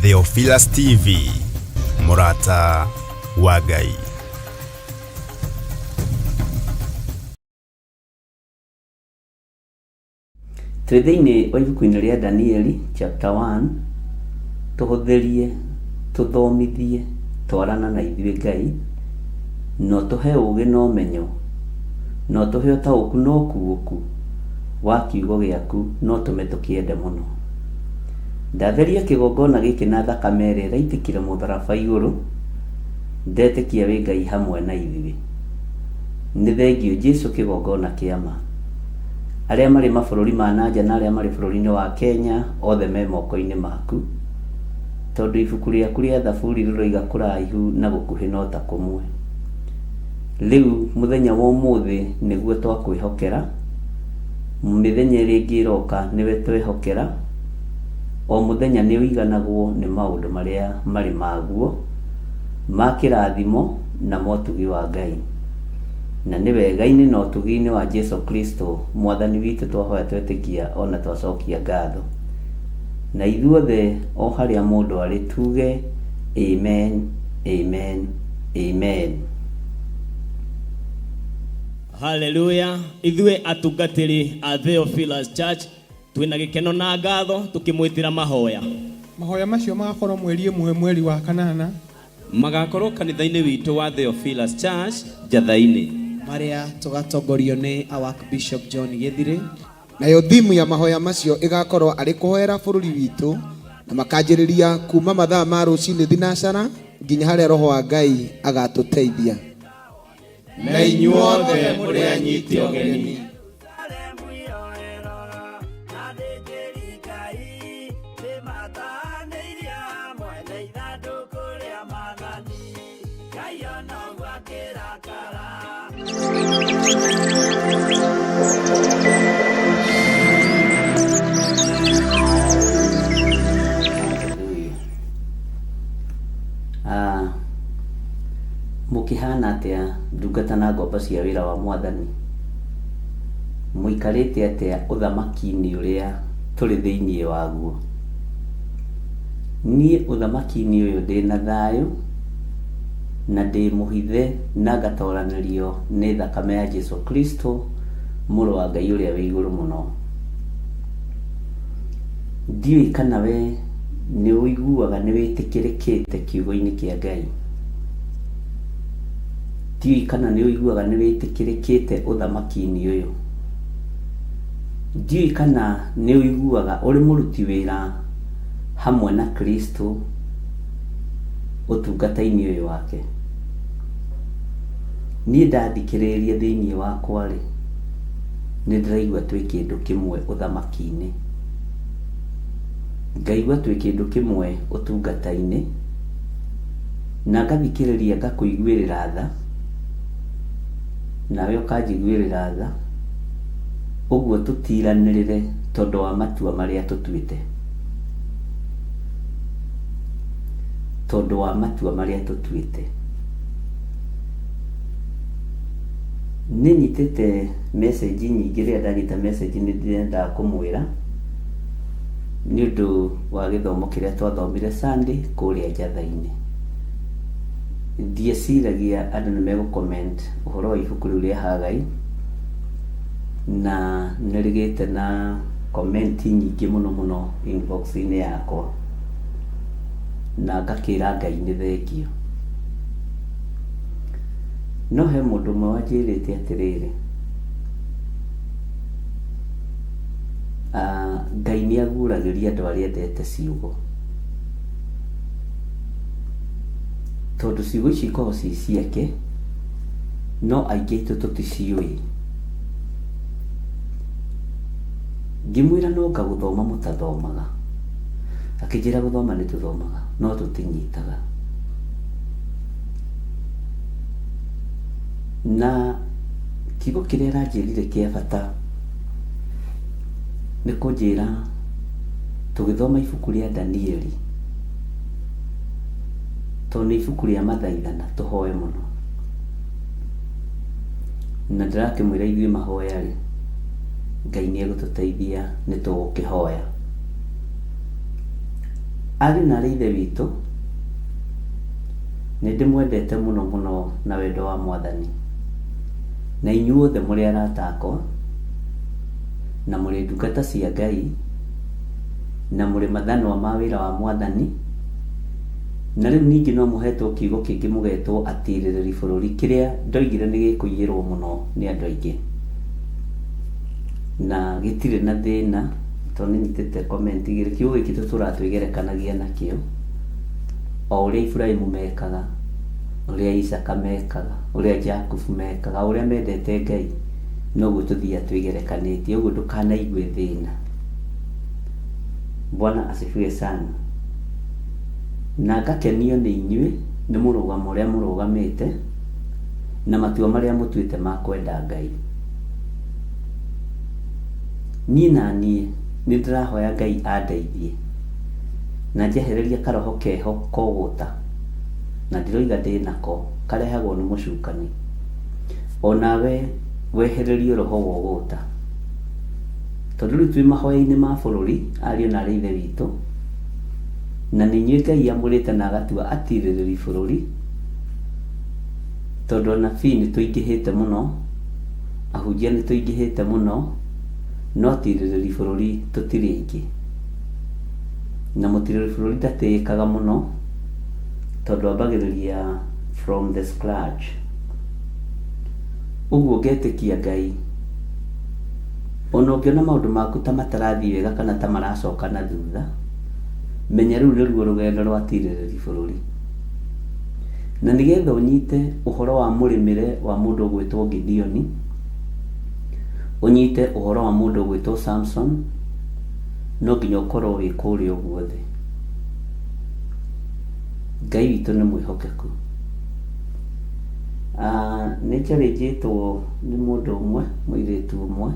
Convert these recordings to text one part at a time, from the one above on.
Theophilus TV, mũrata wa Ngai. Twĩ thĩinĩ wa ibuku-inĩ rĩa Danieli chapter 1, tũhũthĩrie, tũthomithie, twarana na ithuĩ Ngai, na ũtũhe ũũgĩ na ũmenyo, na ũtũhe ũtaũku na ũkuũku wa kiugo gĩaku na ũtũme tũkĩende mũno. Ndatheria kĩgongona gĩkĩ na thakame ĩrĩa ĩraitĩkire mũtharaba igũrũ, ndetĩkia wĩ Ngai hamwe na ithuĩ. Nĩ thengiũ Jesu kĩgongona kĩa ma. Arĩa marĩ mabũrũri ma na nja na arĩa marĩ bũrũri-inĩ wa Kenya othe me moko-inĩ maku, tondũ ibuku rĩaku rĩa Thaburi rĩroiga kũraihu na gũkuhĩ no ta kũmwe. Rĩu mũthenya wa ũmũthĩ nĩguo twakwĩhokera, mĩthenya ĩrĩa ĩngĩ ĩroka nĩwe twehokera, o mũthenya nĩ ũiganagwo nĩ maũndũ marĩa marĩ maguo, ma kĩrathimo na motugi wa Ngai. Na nĩ wega-inĩ na ũtugi-inĩ wa Jesu Kristo Mwathani witũ twahoya twetĩkia o na twacokia ngatho. Na ithuothe o harĩa mũndũ arĩ tuge amen, amen, amen. Haleluya! Ithuĩ atungatĩri a Theophilus Church twĩna gĩkeno na ngatho tũkĩmwĩtĩra mahoya. Mahoya macio magakorwo mweri 1 mweri wa kanana. Magakorwo kanitha-inĩ witũ wa Theophilus Church Njatha-inĩ. Marĩa tũgatongorio nĩ our Bishop John Gĩthirĩ. Nayo thimu ya mahoya macio ĩgakorwo arĩ kũhoera bũrũri witũ, na makanjĩrĩria kuma mathaa ma rũcinĩ thinacara nginya harĩa Roho wa Ngai agatũteithia. Na inyuothe mũrĩ anyiti ũgeni. Hallelujah. Ah, mũkĩhana atĩa ndungata na ngombo cia wĩra wa Mwathani? Mũikarĩte atĩa ũthamaki-inĩ ũrĩa tũrĩ thĩinĩ waguo? Niĩ ũthamaki-inĩ ũyũ ndĩ na thayũ, na ndĩ mũhithe na ngatoranĩrio nĩ thakame ya Jesu Kristo, Mũrũ wa Ngai ũrĩa wĩ igũrũ mũno. Ndiũĩ kana we nĩ ũiguaga nĩ wĩtĩkĩrĩkĩte kiugo-inĩ kĩa Ngai. Ndiũĩ kana nĩ ũiguaga nĩ wĩtĩkĩrĩkĩte ũthamaki-inĩ ũyũ. Ndiũĩ kana nĩ ũiguaga ũrĩ mũruti wĩra hamwe na Kristo ũtungata-inĩ ũyũ wake. Niĩ ndathikĩrĩria thĩinĩ wakwa-rĩ, nĩ ndĩraigua twĩ kĩndũ kĩmwe ũthamaki-inĩ. Ngaigua twĩ kĩndũ kĩmwe ũtungata-inĩ, na ngathikĩrĩria ngakũiguĩrĩra tha, nawe ũkanjiguĩrĩra tha, ũguo tũtiranĩrĩre tondũ wa matua marĩa tũtuĩte. Tondũ wa matua marĩa tũtuĩte. Nĩ nyitĩte message nyingĩ, rĩrĩa ndanyita message nĩ ndĩrendaga kũmwĩra nĩ ũndũ wa gĩthomo kĩrĩa twathomire Sunday kũrĩa Njatha-inĩ. Ndieciragia andũ nĩ megũ comment ũhoro wa ibuku rĩu rĩa Hagai, na nĩ rĩgĩte na comment nyingĩ mũno mũno inbox-inĩ yakwa, na ngakĩra Ngai nĩ thengiũ. No he mũndũ ũmwe wanjĩrĩte atĩrĩrĩ, Ngai nĩ aguũragĩria andũ arĩa endete ciugo. Tondũ ciugo ici ikoragwo ciĩ ciake, no aingĩ aitũ tũticiũĩ. Ngĩmwĩra no anga gũthoma mũtathomaga. Akĩnjĩra gũthoma nĩ tũthomaga, no tũtinyitaga. Na kiugo kĩrĩa aranjĩrire kĩa bata nĩ kũnjĩra tũgĩthoma ibuku rĩa Danieli, tondũ nĩ ibuku rĩa mathaithana tũhoe mũno. Na ndĩrakĩmwĩra ithuĩ mahoya rĩ, Ngai nĩ egũtũteithia nĩ tũgũkĩhoya. Ariũ na aarĩ a Ithe witũ, nĩ ndĩmwendete mũno mũno na wendo wa Mwathani. Na inyuothe mũrĩ arata akwa, na mũrĩ ndungata cia Ngai, na mũrĩ mathanwa ma wĩra wa Mwathani. Na rĩu ningĩ no mũhetwo kiugo kĩngĩ mũgetwo atirĩrĩri bũrũri, kĩrĩa ndoigire nĩ gĩkũiyĩrwo mũno nĩ andũ aingĩ. Na gĩtirĩ na thĩna, tondũ nĩ nyitĩte comment igĩrĩ. Kiugo gĩkĩ tũtũraga twĩgerekanagia nakĩo, o ũrĩa Iburahĩmu mekaga, ũrĩa Isaka mekaga, ũrĩa Jakubu mekaga, o ũrĩa mendete Ngai, noguo tũthiaga twĩgerekanĩtie. Ũguo ndũkanaigue thĩna. Bwana asifiwe sana. Na ngakenio nĩ inyuĩ nĩ mũrũgamo ũrĩa mũrũgamĩte na matua marĩa mũtuĩte ma kwenda Ngai. Niĩ na niĩ nĩ ndĩrahoya Ngai andeithie na njehererie karoho keho kogũta, na ndiroiga ndĩnako, karehagwo nĩ mũcukani. Onawe wehererio roho wa ũgũta. Tondũ rĩu twĩ mahoya-inĩ ma bũrũri, ariũ na aarĩ a Ithe witũ, na nĩ inyuĩ Ngai amũrĩte na agatua atirĩrĩri bũrũri, tondũ anabii nĩ tũingĩhĩte mũno, ahunjia nĩ tũingĩhĩte mũno, no atirĩrĩri bũrũri tũtirĩ aingĩ. Na mũtirĩrĩri bũrũri ndatĩĩkaga mũno, tondũ ambagĩrĩria from the scratch. Ũguo ngetĩkia Ngai, ona ũngĩona maũndũ maku ta matarathiĩ wega kana ta maracoka na thutha, menya rĩu nĩruo rũgendo rwa atirĩrĩri bũrũri. Na nĩgetha ũnyite ũhoro wa mũrĩmĩre wa mũndũ ũgwĩtwo Gideoni, ũnyite ũhoro wa mũndũ ũgwĩtwo Samson, no nginya ũkorwo wĩ kũrĩa ũguo thĩ. Ngai witũ nĩ mwĩhokeku. Nĩ njarĩnjĩtwo nĩ mũndũ ũmwe, mũirĩtu ũmwe,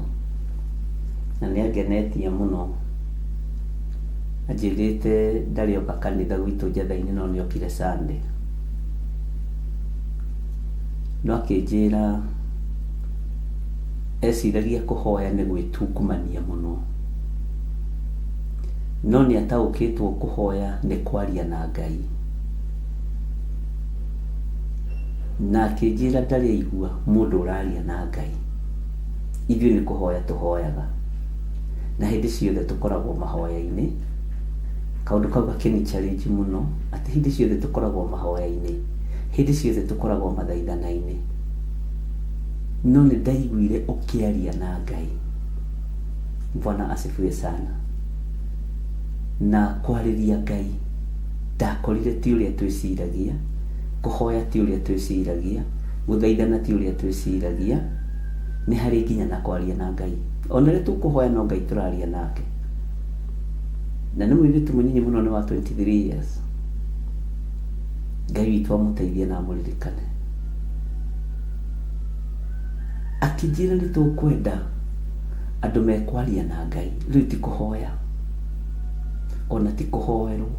na nĩ angenetie mũno. Anjĩrĩte ndarĩ oka kanitha gwitũ Njetha-inĩ no nĩ okire Sunday. No akĩnjĩra eciragia kũhoya nĩ gwĩtungumania mũno. No nĩ ataũkĩtwo kũhoya nĩ kwaria na Ngai. Na akĩnjĩra ndarĩ aigua mũndũ ũraria na Ngai. Ithuĩ nĩ kũhoya tũhoyaga. Na hĩndĩ ciothe tũkoragwo mahoya-inĩ. Kaũndũ kau gakĩni challenge mũno, atĩ hĩndĩ ciothe tũkoragwo mahoya-inĩ. Hĩndĩ ciothe tũkoragwo mathaithana-inĩ. No nĩ ndaiguire ũkĩaria na Ngai. Bwana asifiwe sana. Na kwarĩria Ngai ndakorire ti ũrĩa twĩciragia, kũhoya ti ũrĩa twĩciragia, gũthaithana ti ũrĩa twĩciragia, nĩ harĩ nginya na kwaria na Ngai. Ona rĩrĩa tũkũhoya no Ngai tũraria nake. Na nĩ mũirĩtu mũnyinyi mũno, nĩ wa 23 years. Ngai witũ amũteithie na amũririkane. Akĩnjĩra nĩ tũkwenda andũ mekwaria na Ngai, rĩu ti kũhoya, ona ti kũhoerwo.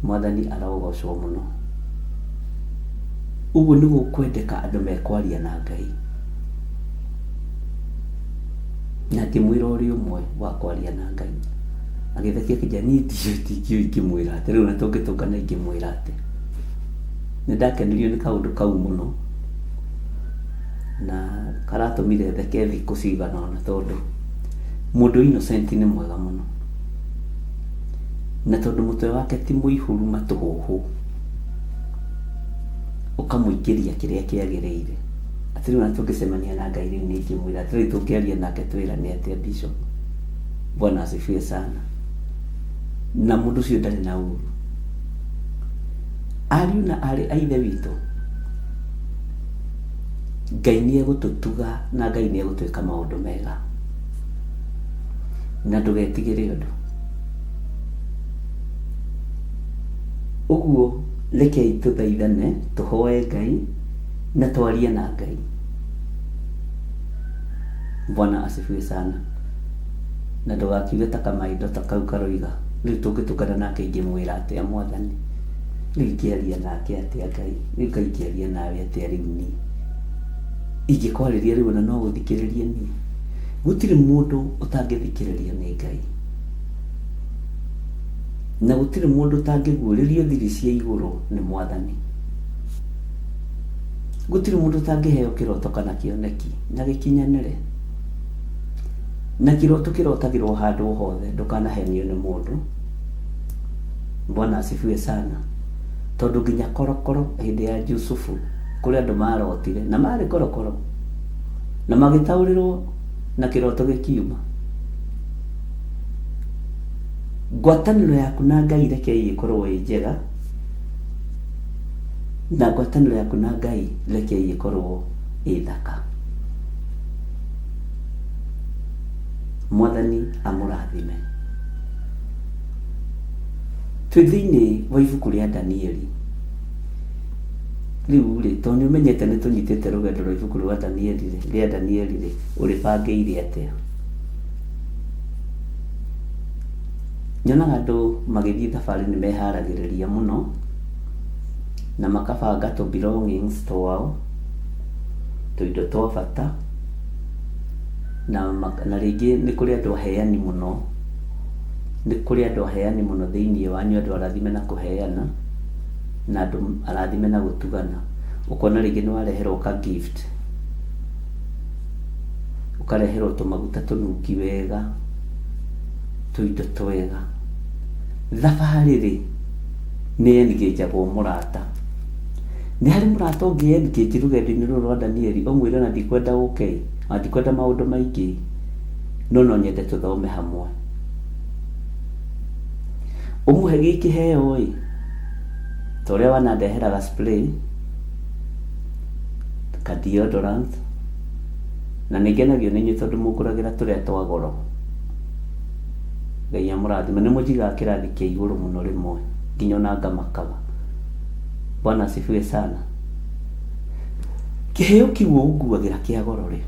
Mwathani arogocwo mũno. Ũguo nĩ gũkwendeka andũ mekwaria na Ngai. Na ngĩmwĩra ũrĩ ũmwe wa kwaria na Ngai. Agĩthekia akĩnjĩra niĩ ndiũĩ ndingĩũĩ ingĩmwĩra atĩ rĩu ona tũngĩtũngana ingĩmwĩra atĩ. Nĩ ndakenirio nĩ kaũndũ kau mũno na karatũmire theke thikũ cigana ũna tondũ mũndũ innocent nĩ mwega mũno. Na tondũ mũtwe wake ti mũihũru matũhũhũ, ũkamũingĩria kĩrĩa kĩagĩrĩire. Atĩ rĩu ona tũngĩcemania na Ngai rĩu nĩ ingĩmwĩra atĩ rĩu tũngĩaria nake twĩrane atĩa Bishop. Bwana asifiwe sana. Na mũndũ ũcio ndarĩ na ũru. Ariũ na aarĩ a Ithe witũ, Ngai nĩ egũtũtuga na Ngai nĩ egũtwĩka maũndũ mega. Na ndũgetigĩre ũndũ. Ũguo rekei tũthaithane, tũhoe Ngai na twarie na Ngai. Bwana asifiwe sana. Na ndũgakiuge ta kamaitho ta kau karoiga, rĩu tũngĩtũngana nake ingĩmwĩra atĩa Mwathani? Rĩu ingĩaria nake atĩa Ngai? Rĩu Ngai ingĩaria nawe atĩa rĩu niĩ? Ingĩkwarĩria rĩu ona no ũthikĩrĩrie niĩ? Gũtirĩ mũndũ ũtangĩthikĩrĩrio nĩ Ngai. Na gũtirĩ mũndũ ũtangĩguũrĩrio thiri cia igũrũ nĩ Mwathani. Gũtirĩ mũndũ ũtangĩheo kĩroto kana kĩoneki na gĩkinyanĩre. Na kĩroto kĩrotagĩrwo handũ hothe, ndũkanahenio nĩ mũndũ. Bwana asifiwe sana. Tondũ nginya korokoro hĩndĩ ya Jusufu kũrĩ andũ marotire na marĩ korokoro na magĩtaũrĩrwo na kĩroto gĩkiuma. Ngwatanĩro yaku na Ngai rekei ĩkorwo ĩ njega, na ngwatanĩro yaku na Ngai rekei ĩkorwo ĩ thaka. Mwathani amũrathime. Twĩ thĩinĩ wa ibuku rĩa Danieli. Rĩu rĩ, tondũ nĩ ũmenyete nĩ tũnyitĩte rũgendo rwa ibuku rwa Danieli rĩ, rĩa Danieli rĩ, ũrĩbangĩire atĩa? Nyonaga andũ magĩthiĩ thabarĩ nĩ meharagĩrĩria mũno, na makabanga tũ belongings twao, tũindo twa bata, na na rĩngĩ nĩ kũrĩ andũ aheani mũno, nĩ kũrĩ andũ aheani mũno thĩiniĩ wanyu, andũ arathime na kũheana, na andũ arathime na gũtugana. Ũkona rĩngĩ nĩ wareherwo ka gift, ũkareherwo tũmaguta tũnungi wega, tũindo twega. Thabarĩ rĩ, nĩ engage-agwo mũrata. Nĩ harĩ mũrata ũngĩ engage rũgendo-inĩ rũrũ rwa Danieli, ũmwĩre ona ndikwenda ũke ĩ, ona ndikwenda maũndũ maingĩ ĩ, no no nyende tũthome hamwe. Ũmũhe gĩ kĩheo ĩ, ta ũrĩa wanandehera ga spray, ka deodorant, na nĩ ngenagio nĩ inyuĩ tondũ mũngũragĩra tũrĩa twa goro. Ngai amũrathime. Nĩ mũnjigaga kĩrathi kĩa igũrũ mũno rĩmwe nginya ona ngamakaga. Bwana asifiwe sana. Kĩheo kĩu ũnguagĩra kĩa goro rĩ,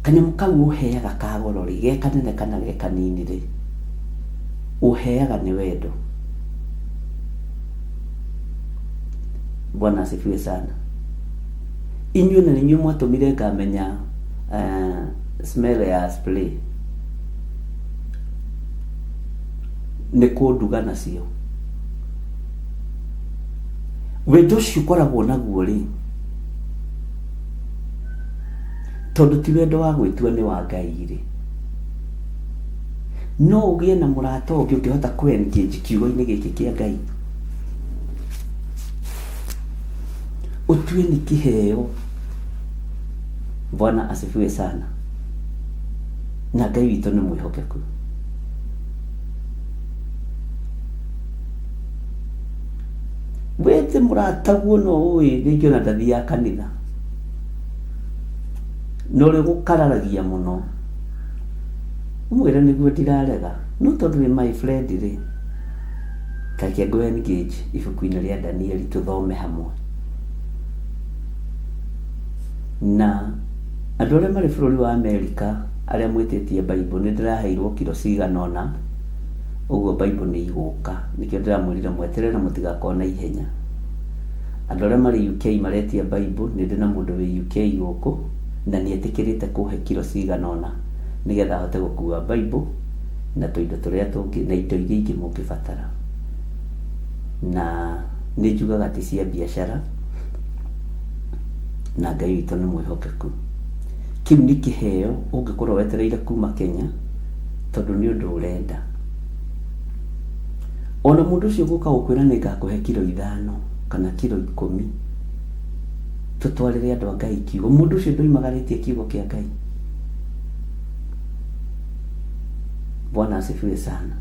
kanyamũ kau ũheaga ka goro rĩ, ge kanene kana ge kanini rĩ, ũheaga nĩ wendo. Bwana asifiwe sana. Inyuĩ na nĩinyuĩ mwatũmire ngamenya smell ya spray nĩ kũnduga nacio. Wendo ũcio ũkoragwo naguo rĩ, tondũ ti wendo wa gwĩtua nĩ wa Ngai rĩ, no ũgĩe na mũrata ũngĩ ũngĩhota kũ engage kiugo-inĩ gĩkĩ kĩa Ngai. Ũtue nĩ kĩheo. Bwana asifiwe sana. Na Ngai witũ nĩ mwĩhokeku. Wĩte mũrataguo no ũĩ rĩngĩ ona ndathiaga kanitha. Na ũrĩa ũgũkararagia mũno. Ũmwĩre nĩguo ndirarega. No tondũ wĩ my friend rĩ, ta reke ngũ engage ibuku-inĩ rĩa Danieli tũthome hamwe. Na andũ arĩa marĩ bũrũri wa Amerika arĩa mwĩtĩtie Bible nĩ ndĩraheirwo kiro cigana ũna, ũguo Bible nĩ igũka. Nĩkĩo ndĩramwĩrire mweterere na mũtigakorwo na ihenya. Andũ arĩa marĩ UK maretia Bible, nĩ ndĩ na mũndũ wĩ UK gũkũ na nĩ etĩkĩrĩte kũhe kiro cigana ũna nĩgetha ahote gũkua Bible na tũindo tũrĩa tũngĩ na indo iria ingĩ mũngĩbatara. Na nĩ njugaga ti cia biacara na Ngai witũ nĩ mwĩhokeku. Kĩu nĩ kĩheo ũngĩkorwo wetereire kuma Kenya tondũ nĩ ũndũ ũrenda. Ona mũndũ ũcio gũka gũkwĩra nĩ ngakũhe kiro ithano kana kiro ikũmi tũtwarĩre andũ a Ngai kiugo, mũndũ ũcio ndoimagarĩtie kiugo kĩa Ngai. Bwana asifiwe sana.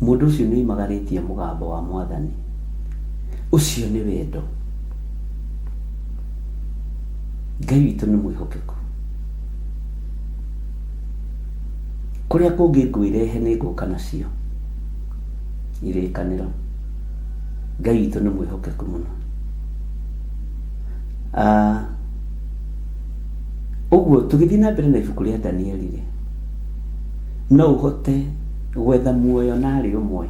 Mũndũ ũcio nĩ oimagarĩtie mũgambo wa Mwathani. Ũcio nĩ wendo. Ngai witũ nĩ mwĩhokeku. Kũrĩa kũngĩ ngwĩrehe nĩ ngũka nacio irĩkanĩro. Ngai witũ nĩ mwĩhokeku mũno. Ah, ũguo tũgĩthiĩ na mbere na ibuku rĩa Danieli rĩ, no ũhote gwetha muoyo narĩ ũmwe.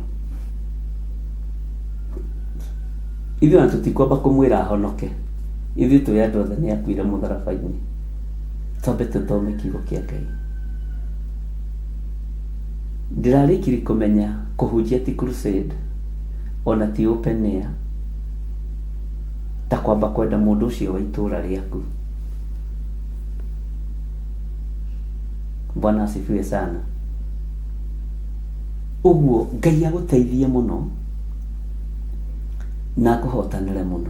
Ithuĩ ona tũtikwamba kũmwĩra ahonoke. Ithuĩ tũĩ andũ othe nĩ akuire mũtharaba-inĩ. Twambe tũthome kiugo kĩa Ngai. Ndĩrarĩkirie kũmenya kũhunjia ti crusade ona ti open air ta kwamba kwenda mũndũ ũcio wa itũra rĩaku. Bwana asifiwe sana. Ũguo Ngai agũteithie mũno na akũhotanĩre mũno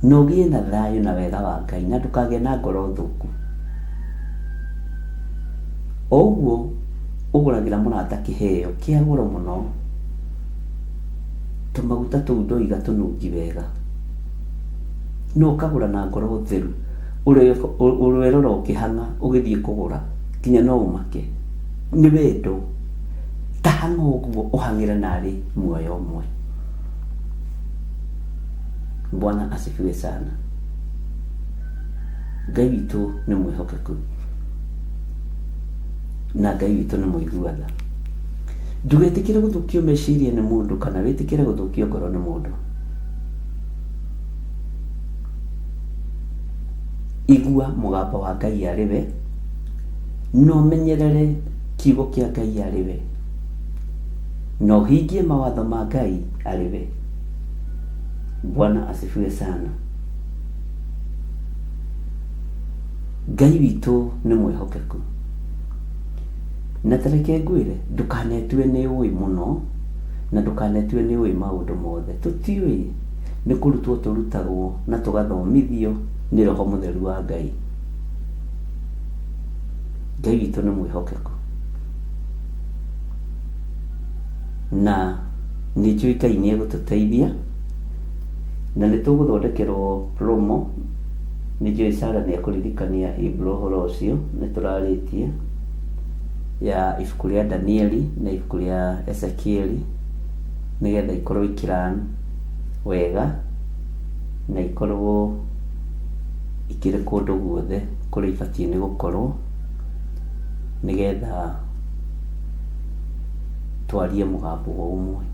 na ũgĩe na thayũ na wega wa Ngai na ndũkagĩe na ngoro thũku. O ũguo ũgũragĩra mũrata kĩheo kĩa goro mũno, tũmaguta tũu ndoiga tũnungi wega, no ũkagũra na ngoro theru, ũrerora ũkĩhang'a ũgĩthiĩ kũgũra nginya no ũmake nĩ wendo. Ta hang'a ũguo ũhang'ĩre narĩ muoyo ũmwe. Bwana asifiwe sana. Ngai witũ nĩ mwĩhokeku na Ngai witũ nĩ mũigua tha. Ndũgetĩkĩre gũthũkio meciria nĩ mũndũ kana wĩtĩkĩre gũthũkio ngoro nĩ mũndũ. Igua mũgambo wa Ngai arĩ we, na ũmenyerere kiugo kĩa Ngai arĩ we, na ũhingie mawatho ma Ngai arĩ we. Bwana asifiwe sana. Ngai witũ nĩ mwĩhokeku. Na ta reke ngwĩre, ndũkanetue nĩ ũĩ mũno, na ndũkanetue nĩ ũĩ maũndũ mothe. Tũtiũĩ, nĩ kũrutwo tũrutagwo na tũgathomithio nĩ Roho Mũtheru wa Ngai. Ngai witũ nĩ mwĩhokeku. Na nĩ njũĩ Ngai nĩ egũtũteithia, na nĩ tũgũthondekerwo promo. Nĩ njũĩ Sarah nĩ ekũririkania Ibro ũhoro ũcio, nĩ tũrarĩtie ya ibuku rĩa Danieli na ibuku rĩa Ezekieli, nĩgetha ikorwo ikĩran wega na ikorwo ikĩrĩ kũndũ guothe kũrĩa ibatiĩ nĩ gũkorwo, nĩgetha twarie mũgambo o ũmwe.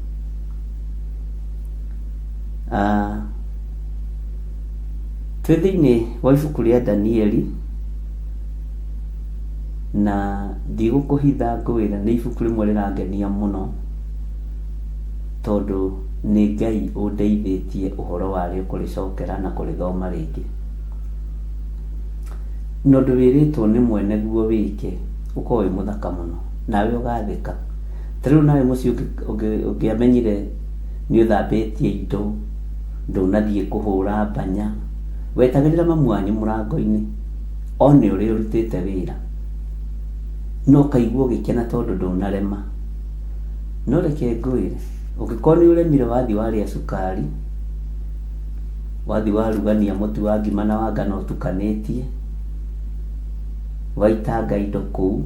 Twĩ thĩinĩ wa ibuku rĩa Danieli, na ndigũkũhitha ngwĩre nĩ ibuku rĩmwe rĩrangenia mũno, tondũ nĩ Ngai ũndeithĩtie ũhoro warĩo kũrĩcokera na kũrĩthoma rĩngĩ. Na ũndũ wĩrĩtwo nĩ mwene guo wĩke, ũkoragwo wĩ mũthaka mũno, nawe ũgathĩka. Ta rĩu nawe mũciĩ ũngĩamenyire nĩ ũthambĩtie indo, ndũnathiĩ kũhũra mbanya, wetagĩrĩra mamu wanyu mũrango-inĩ, one ũrĩa ũrutĩte wĩra, no ũkaigua ũgĩkena tondũ ndũnarema. No reke ngwĩre, ũngĩkorwo nĩ ũremire wathiĩ warĩa cukari, wathiĩ warugania mũtu wa ngima na wa ngano ũtukanĩtie, waitanga indo kũu,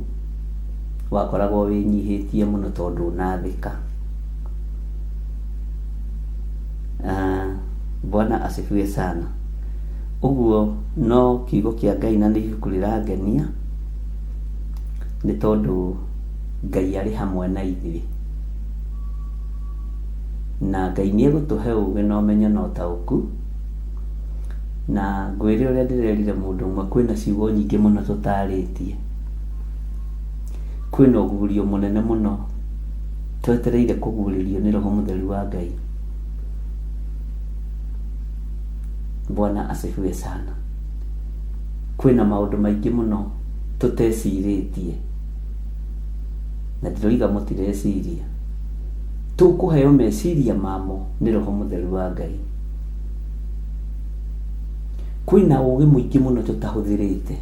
wakoragwo wĩnyihĩtie mũno tondũ ndũnathĩka. Bwana asifiwe sana. Ũguo no kiugo kĩa Ngai na nĩ ibuku rĩrangenia, nĩ tondũ Ngai arĩ hamwe na ithuĩ. Na Ngai nĩ egũtũhe ũgĩ na ũmenyo na ũtaũku. Na ngwĩre ũrĩa ndĩrerire mũndũ ũmwe, kwĩna ciugo nyingĩ mũno tũtarĩtie. Kwĩna ũguũrio mũnene mũno twetereire kũguũrĩrio nĩ Roho Mũtheru wa Ngai. Bwana asifiwe sana. Kwĩna maũndũ maingĩ mũno tũtecirĩtie, na ndiroiga mũtireciria. Tũkũheo meciria mamo nĩ Roho Mũtheru wa Ngai. Kwĩna ũgĩ mũingĩ mũno tũtahũthĩrĩte,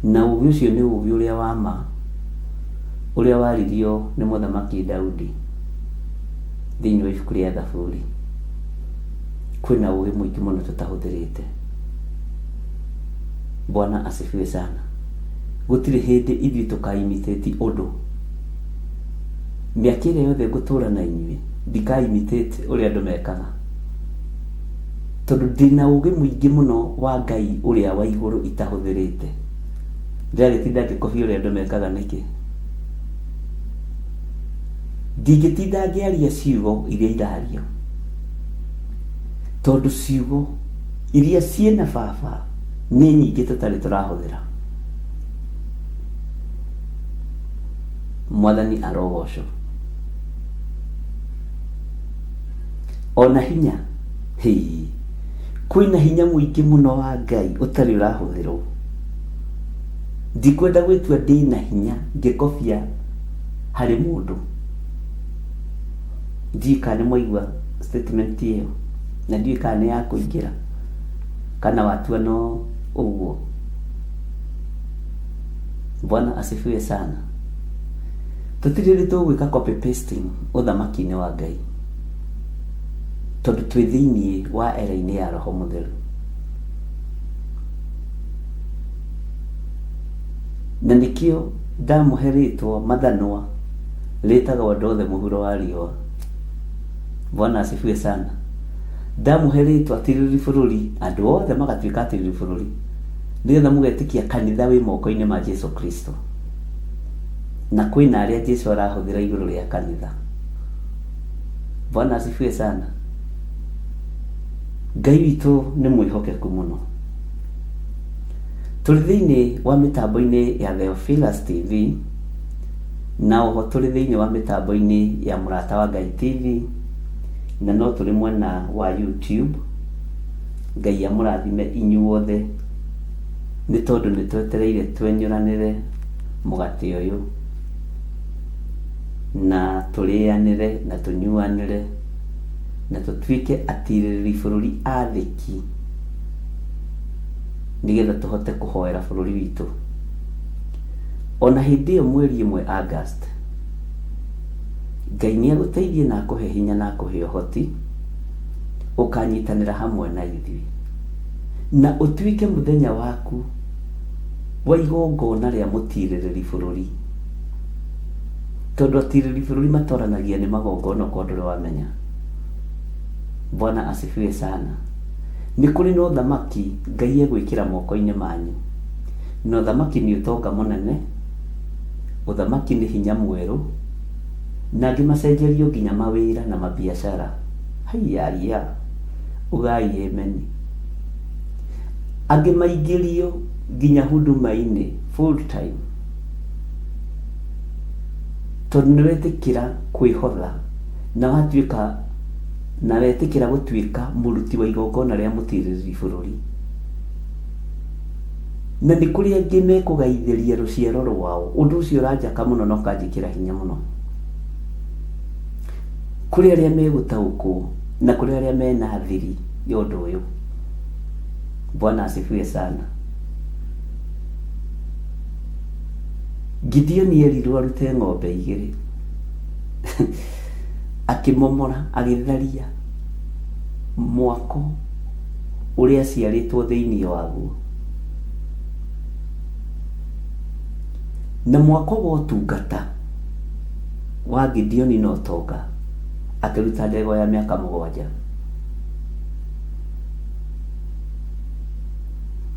na ũgĩ ũcio nĩ ũgĩ ũrĩa wa ma, ũrĩa waririo nĩ Mũthamaki Daudi thĩinĩ wa ibuku rĩa Thaburi. Kwĩna ũgĩ mũingĩ mũno tũtahũthĩrĩte. Bwana asifiwe sana. Gũtirĩ hĩndĩ ithuĩ tũka-imitate ũndũ. Mĩaka ĩrĩa yothe ngũtũra na inyuĩ, ndika-imitate ũrĩa andũ mekaga, tondũ ndĩna ũgĩ mũingĩ mũno wa Ngai ũrĩa wa igũrũ itahũthĩrĩte. Ndĩragĩtinda ngĩkobia ũrĩa andũ mekaga nĩkĩ? Ndingĩtinda ngĩaria ciugo iria irario, tondũ ciugo iria ciĩna baba nĩ nyingĩ tũtarĩ tũrahũthĩra. Mwathani arogocwo. Ona hinya, hĩ, kwĩna hinya mũingĩ mũno wa Ngai ũtarĩ ũrahũthĩrwo. Ndikwenda gwĩtua ndĩna hinya ngĩkobia harĩ mũndũ. Ndiũĩ kana nĩ mwaigua statement ĩyo, na ndiũĩ kana nĩ ya kũingĩra kana watua no ũguo. Bwana asifiwe sana. Tũtirĩ hĩndĩ tũgwĩka copy pasting ũthamaki-inĩ wa Ngai, tondũ twĩ thĩiniĩ wa era-inĩ ya Roho Mũtheru. Na nĩkĩo ndamũhe rĩtwa mathanwa rĩtagwo andũ othe mũhuro wa riũa. Bwana asifiwe sana. Ndamũhe rĩtwa atirĩrĩri bũrũri, andũ othe magatuĩka atirĩrĩri bũrũri, nĩgetha mũgetĩkia kanitha wĩ moko-inĩ ma Jesu Kristo, na kwĩna arĩa Jesu arahũthĩra igũrũ rĩa kanitha. Bwana asifiwe sana. Ngai witũ nĩ mwĩhokeku mũno. Tũrĩ thĩinĩ wa mĩtambo-inĩ ya Theophilus TV, na oho tũrĩ thĩinĩ wa mĩtambo-inĩ ya Mũrata wa Ngai TV, na no tũrĩ mwena wa YouTube. Ngai amũrathime inyuothe, nĩ tondũ nĩ twetereire twenyũranĩre mũgate ũyũ, na tũrĩanĩre na tũnyuanĩre, na tũtuĩke atirĩrĩri bũrũri athĩki, nĩgetha tũhote kũhoera bũrũri witũ. Ona hĩndĩ ĩyo mweri ĩmwe August, Ngai nĩ agũteithie na akũhe hinya na akũhe ũhoti, ũkanyitanĩra hamwe na ithuĩ, na ũtuĩke mũthenya waku wa igongona rĩa mũtirĩrĩri bũrũri, tondũ atirĩrĩri bũrũri matoranagia nĩ magongona okorwo ndũrĩ wamenya. Bwana asifiwe sana. Nĩ kũrĩ na ũthamaki Ngai egwĩkĩra moko-inĩ manyu, na ũthamaki nĩ ũtonga mũnene, ũthamaki nĩ hinya mwerũ, na angĩ macenjerio nginya mawĩra na mabiacara. Haiya, ugai amen. Angĩ maingĩrio nginya huduma-inĩ full time, tondũ nĩ wetĩkĩra kwĩhotha na watuĩka na wetĩkĩra gũtuĩka mũruti wa igongona rĩa mũtirĩrĩri bũrũri. Na nĩ kũrĩ angĩ mekũgaithĩria rũciaro rwao. Ũndũ ũcio ũranjaka mũno na ũkanjĩkĩra hinya mũno. Kũrĩ arĩa megũtaũkwo na kũrĩ arĩa mena thiri ya ũndũ ũyũ. Bwana asifiwe sana. Gideoni erirwo arute ng'ombe igĩrĩ, akĩmomora, agĩtharia mwako ũrĩa aciarĩtwo thĩinĩ waguo. Na mwako wa ũtungata wa Gideoni na ũtonga, akĩruta ndegwa ya mĩaka 7.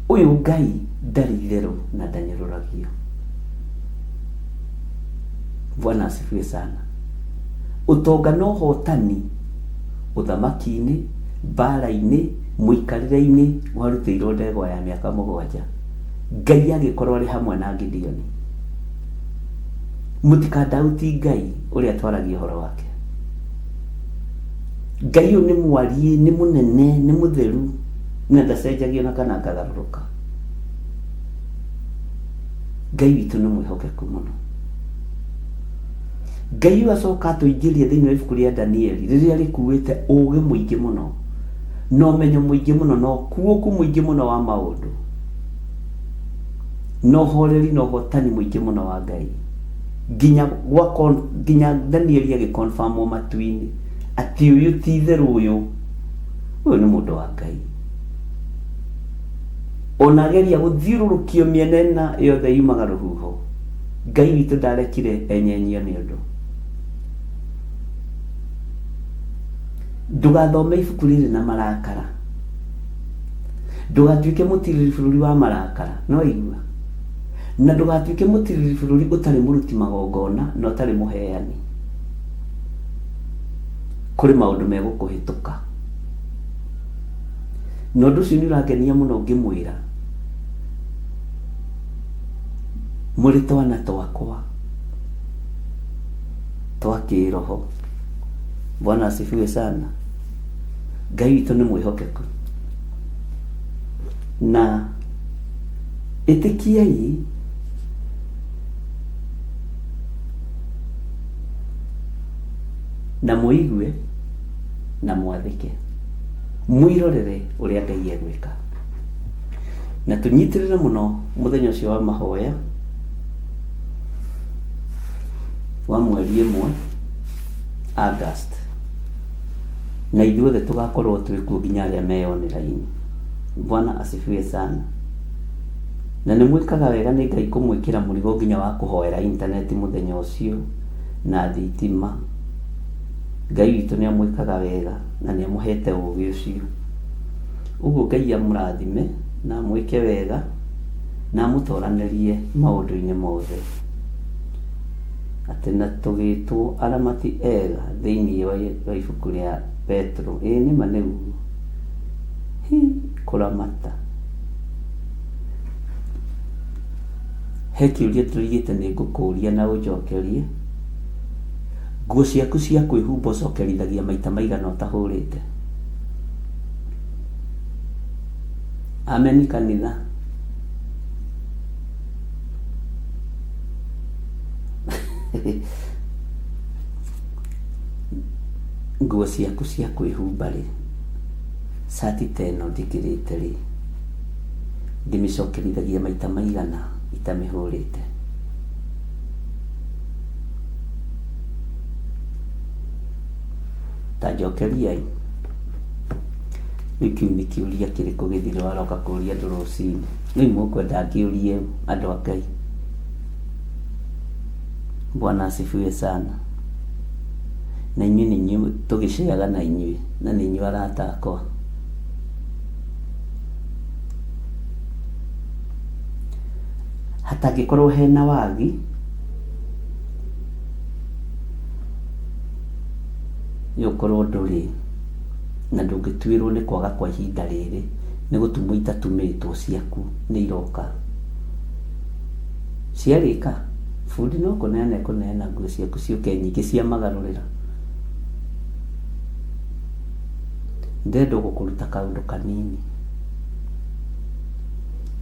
Ũyũ Ngai ndarĩ itherũ na ndanyũrũragio. Bwana asifiwe sana. Ũtonga na ũhotani ũthamaki-inĩ, mbara-inĩ, mũikarĩre-inĩ warutĩirwo ndegwa ya mĩaka 7. Ngai agĩkorwo arĩ hamwe na Gideoni. Mũtikandauti Ngai ũrĩa twaragia ũhoro wake. Ngai ũyũ nĩ mwariĩ, nĩ mũnene, nĩ mũtheru, na ndacenjagio na kana akagarũrũka. Ngai witũ nĩ mwĩhokeku mũno. Ngai ũyũ acoka atũingĩrie thĩinĩ wa ibuku rĩa Danieli rĩrĩa rĩkuĩte ũũgĩ mũingĩ mũno, na ũmenyo mũingĩ mũno, na ũkuũku mũingĩ mũno wa maũndũ, na ũhoreri na ũhotani mũingĩ mũno wa Ngai, nginya nginya Danieli agĩconfirmwo matu-inĩ atĩ ũyũ ti itherũ, ũyũ nĩ mũndũ wa Ngai. Ona ageria gũthiũrũrũkio mĩena ĩna yothe yumaga rũhuho, Ngai witũ ndarekire enyenyio nĩ ũndũ. Ndũgathome ibuku rĩrĩ na marakara, ndũgatuĩke mũtirĩrĩri bũrũri wa marakara, no igua, na ndũgatuĩke mũtirĩrĩri bũrũri ũtarĩ mũruti magongona na ũtarĩ mũheani. Kũrĩ maũndũ megũkũhĩtũka, na ũndũ ũcio nĩ ũrangenia mũno ngĩmwĩra mũrĩ twana twakwa. Twa kĩroho. Bwana asifiwe sana. Ngai witũ nĩ mwĩhokeku. Na ĩtĩkiai na mũigue na mwathĩke, mwĩrorere ũrĩa Ngai egwĩka. Na tũnyitĩrĩre mũno mũthenya ũcio wa mahoya wa mweri 1 August, na ithuothe tũgakorwo twĩ kuo nginya arĩa me online. Bwana asifiwe sana. Na nĩ mwĩkaga wega nĩ Ngai kũmwĩkĩra mũrigo nginya wa kũhoera intaneti mũthenya ũcio na thitima. Ngai witũ nĩ amwĩkaga wega na nĩ amũhete ũgĩ ũcio. Ũguo Ngai amũrathime na amwĩke wega na amũtoranĩrie maũndũ-inĩ mothe. Atĩ na tũgĩtwo aramati ega thĩinĩ wa ibuku rĩa Petro. Ĩĩ nĩma nĩguo. Hi, kũramata. He kĩũria tũrigĩte nĩ ngũkũria na ũnjokerie. Nguo ciaku cia kwĩhumba ũcokerithagia maita maigana ũtahũrĩte? Ameni kanitha. Nguo ciaku cia kwĩhumba rĩ, cati ta ĩno njĩkĩrĩte rĩ, ndĩmĩcokerithagia maita maigana itamĩhũrĩte? Ta njokeriai. Rĩu kĩu nĩ kĩũria kĩrĩkũ gĩthire waroka kũũria andũ rũcinĩ? Rĩu mũkwenda ngĩũrie andũ a Ngai. Bwana asifiwe sana. Na inyuĩ nĩ inyuĩ tũgĩceaga na inyuĩ, na nĩ inyuĩ arata akwa. Hatangĩkorwo hena wagi, nĩ ũkorwo ndũrĩ na ndũngĩtuĩrwo nĩ kwaga kwa ihinda rĩrĩ, nĩ gũtumwo itatumĩtwo ciaku nĩ iroka. Ciarĩka, bundi no kũneana ekũneana nguo ciaku ciũke nyingĩ cia magarũrĩra. Ndĩrenda gũkũruta kaũndũ kanini.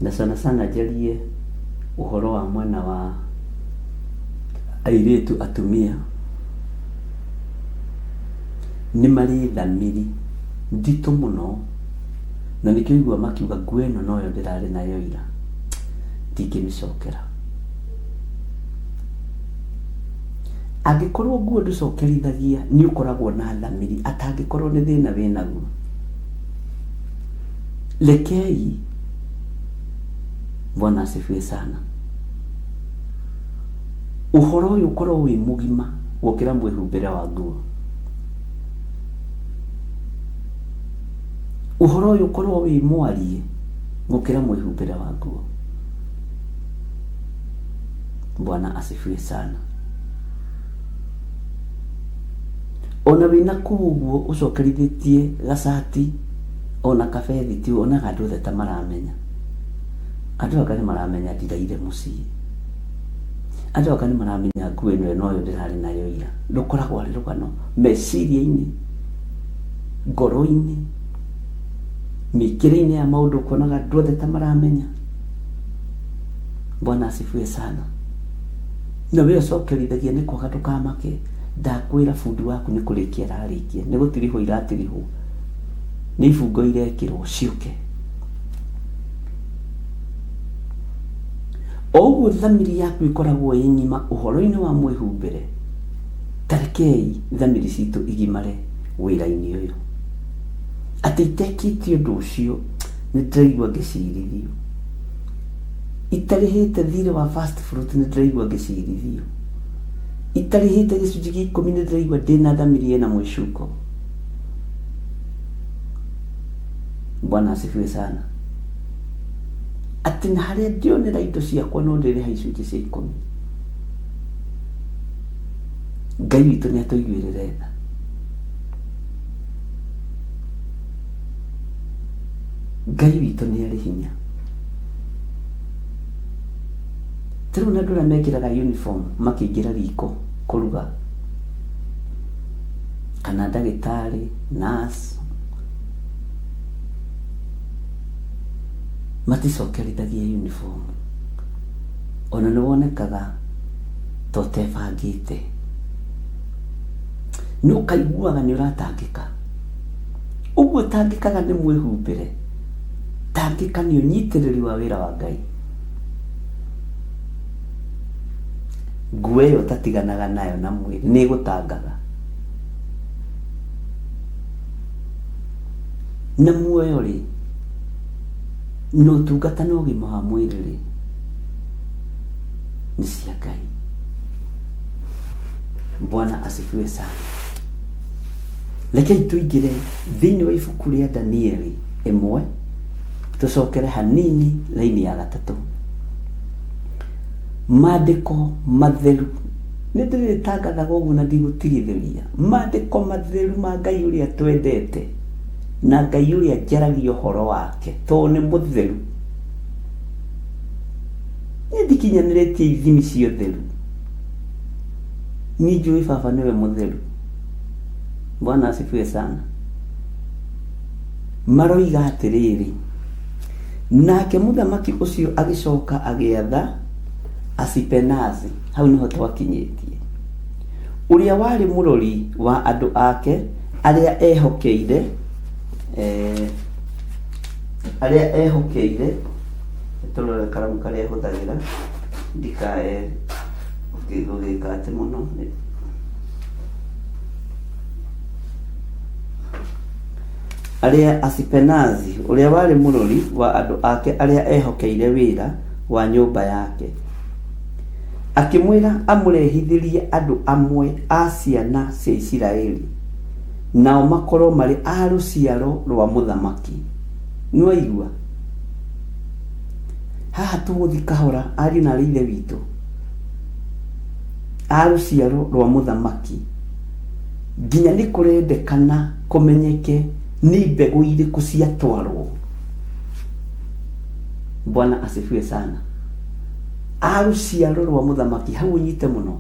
Na sana sana njarie ũhoro wa mwena wa airĩtu atumia. Nĩ marĩ thamiri nditũ mũno, na nĩkĩo igua makiuga nguo ĩno noyo ndĩrarĩ nayo ira, ndingĩmĩcokera. Angĩkorwo nguo ndũcokerithagia nĩ ũkoragwo na thamiri, atangĩkorwo nĩ thĩna wĩnaguo. Rekei. Bwana asifiwe sana. Ũhoro ũyũ ũkorwo wĩ mũgima gũkĩra mwĩhumbĩre wa nguo. Ũhoro ũyũ ũkorwo wĩ mwarie gũkĩra mwĩhumbĩre wa nguo. Bwana asifiwe sana. Ona wĩna kũu ũguo ũcokerithĩtie gacati ona kabethi ti onaga andũ othe ta maramenya. Andũ aka nĩ maramenya ndiraire mũciĩ. Andũ aka nĩ maramenya nguo ĩno noyo ndĩrarĩ nayo ira. Rũkoragwo arĩ rũgano meciria-inĩ, ngoro-inĩ, mĩkĩre-inĩ ya maũndũ ũkonaga andũ othe ta maramenya. Bwana asifiwe sana. Na we ũcokerithagia nĩ kwaga ndũkamake. Ndakwĩra bundi waku nĩ kũrĩkia ararĩkia, nĩ gũtirihwo iratirihwo, nĩ ibungo irekĩrwo ciũke. O ũguo thamiri yaku ĩkoragwo ĩ ng'ima ũhoro-inĩ wa mwĩhumbĩre, ta rekei thamiri citũ igimare wĩra-inĩ ũyũ. Atĩ itekĩte ũndũ ũcio nĩ ndĩraigua ngĩcirithio. Itarĩhĩte thirĩ wa first fruit nĩ ndĩraigua ngĩcirithio. Itarĩhĩte gĩcunjĩ gĩa 10 nĩ ndĩraigua ndĩna thamiri ĩna mwĩcuko. Bwana asifiwe sana. Atĩ na harĩa ndĩonera indo ciakwa no ndĩrĩha icunjĩ cia 10. Ngai witũ nĩ atũiguĩrĩre tha. Ngai witũ nĩ arĩ hinya. Ta rĩu na andũ arĩa mekĩraga uniform makĩingĩra riko kũruga. Kana ndagĩtarĩ, nurse, maticokerithagia uniform. Ona nĩ wonekaga ta ũtebangĩte. Nĩ ũkaiguaga nĩ ũratangĩka. Ũguo ũtangĩkaga nĩ mwĩhumbĩre, tangĩka nĩ ũnyitĩrĩri wa wĩra wa Ngai. Nguo ĩyo ũtatiganaga nayo na mwĩrĩ nĩ ĩgũtangaga. Na muoyo rĩ, na ũtungata na ũgima wa mwĩrĩ rĩ, nĩ cia Ngai. Bwana asifiwe sana. Rekei tũingĩre thĩinĩ wa ibuku rĩa Danieli ĩmwe, tũcokere hanini raini ya gatatũ. Maandĩko matheru nĩ ndĩrĩtangathaga ũguo na ndigũtigithĩria. Maandĩko matheru ma Ngai ũrĩa twendete na Ngai ũrĩa njaragia ũhoro wake tondũ nĩ mũtheru. Niĩ ndikinyanĩrĩtie ithimi cia ũtheru. Niĩ njũĩ baba nĩwe mũtheru. Bwana asifiwe sana. Maroiga atĩrĩrĩ, nake mũthamaki ũcio agĩcoka agĩatha Asipenazi, hau nĩho twakinyĩtie, ũrĩa warĩ mũrori wa andũ ake arĩa ehokeire, eh, arĩa ehokeire, tũrore karamu karĩa hũthagĩra, ndikae gũgĩka atĩ mũno. Arĩa Asipenazi, ũrĩa warĩ mũrori wa andũ ake arĩa ehokeire wĩra wa nyũmba yake, akĩmwĩra amũrehithĩrie andũ amwe a ciana cia Isiraeli, nao makorwo marĩ a rũciaro rwa mũthamaki. Nĩwaigua? Haha tũgũthiĩ kahora, ariũ na aarĩ a Ithe witũ, a rũciaro rwa mũthamaki. Nginya nĩ kũrendekana kũmenyeke nĩ mbegũ irĩkũ ciatwarwo. Bwana asifiwe sana. A rũciaro rwa mũthamaki, hau ũnyite mũno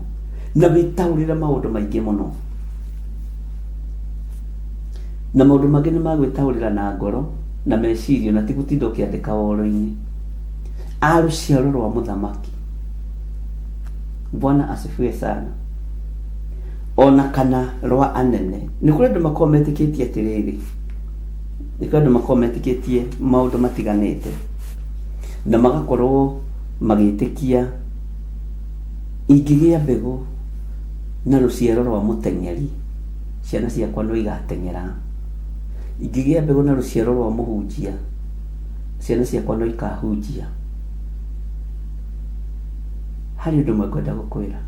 na wĩtaũrĩre maũndũ maingĩ mũno. Na maũndũ mangĩ nĩ magwĩtaũrĩra na ngoro na meciria na ti gũtinda ũkĩandĩka woro-inĩ. A rũciaro rwa mũthamaki. Bwana asifiwe sana. Ona kana rwa anene. Nĩ kũrĩ andũ makoragwo metĩkĩtie atĩrĩrĩ, nĩ kũrĩ andũ makoragwo metĩkĩtie maũndũ matiganĩte na magakorwo magĩtĩkia ingĩgĩa mbegũ na rũciaro rwa mũteng'eri, ciana ciakwa no igateng'era. Ingĩgĩa mbegũ na rũciaro rwa mũhunjia, ciana ciakwa no ikahunjia. Harĩ ũndũ ũmwe ngwenda gũkwĩra,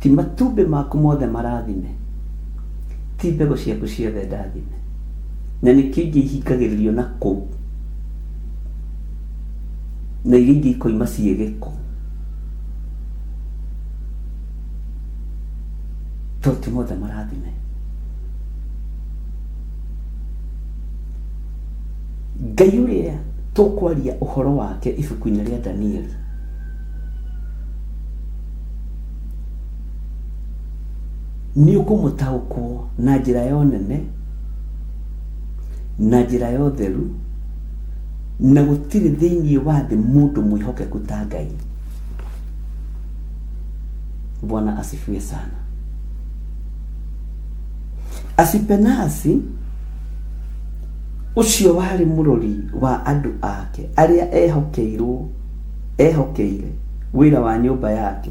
ti matumbĩ maku mothe marathime, ti mbegũ ciaku ciothe ndathime. Na nĩkĩo ingĩ ihingagĩrĩrio na kũu, na iria ingĩ ikoima ciĩ gĩko. Tondũ ti mothe marathime. Ngai ũrĩa tũkwaria ũhoro wake ibuku-inĩ rĩa Danieli nĩ ũkũmũtaũkwo na njĩra ya ũnene, na njĩra ya ũtheru, na gũtirĩ thĩinĩ wa thĩ mũndũ mwĩhokeku ta Ngai. Bwana asifiwe sana. Asipenasi ũcio warĩ mũrori wa andũ ake arĩa ehokeirwo ehokeire wĩra wa nyũmba yake,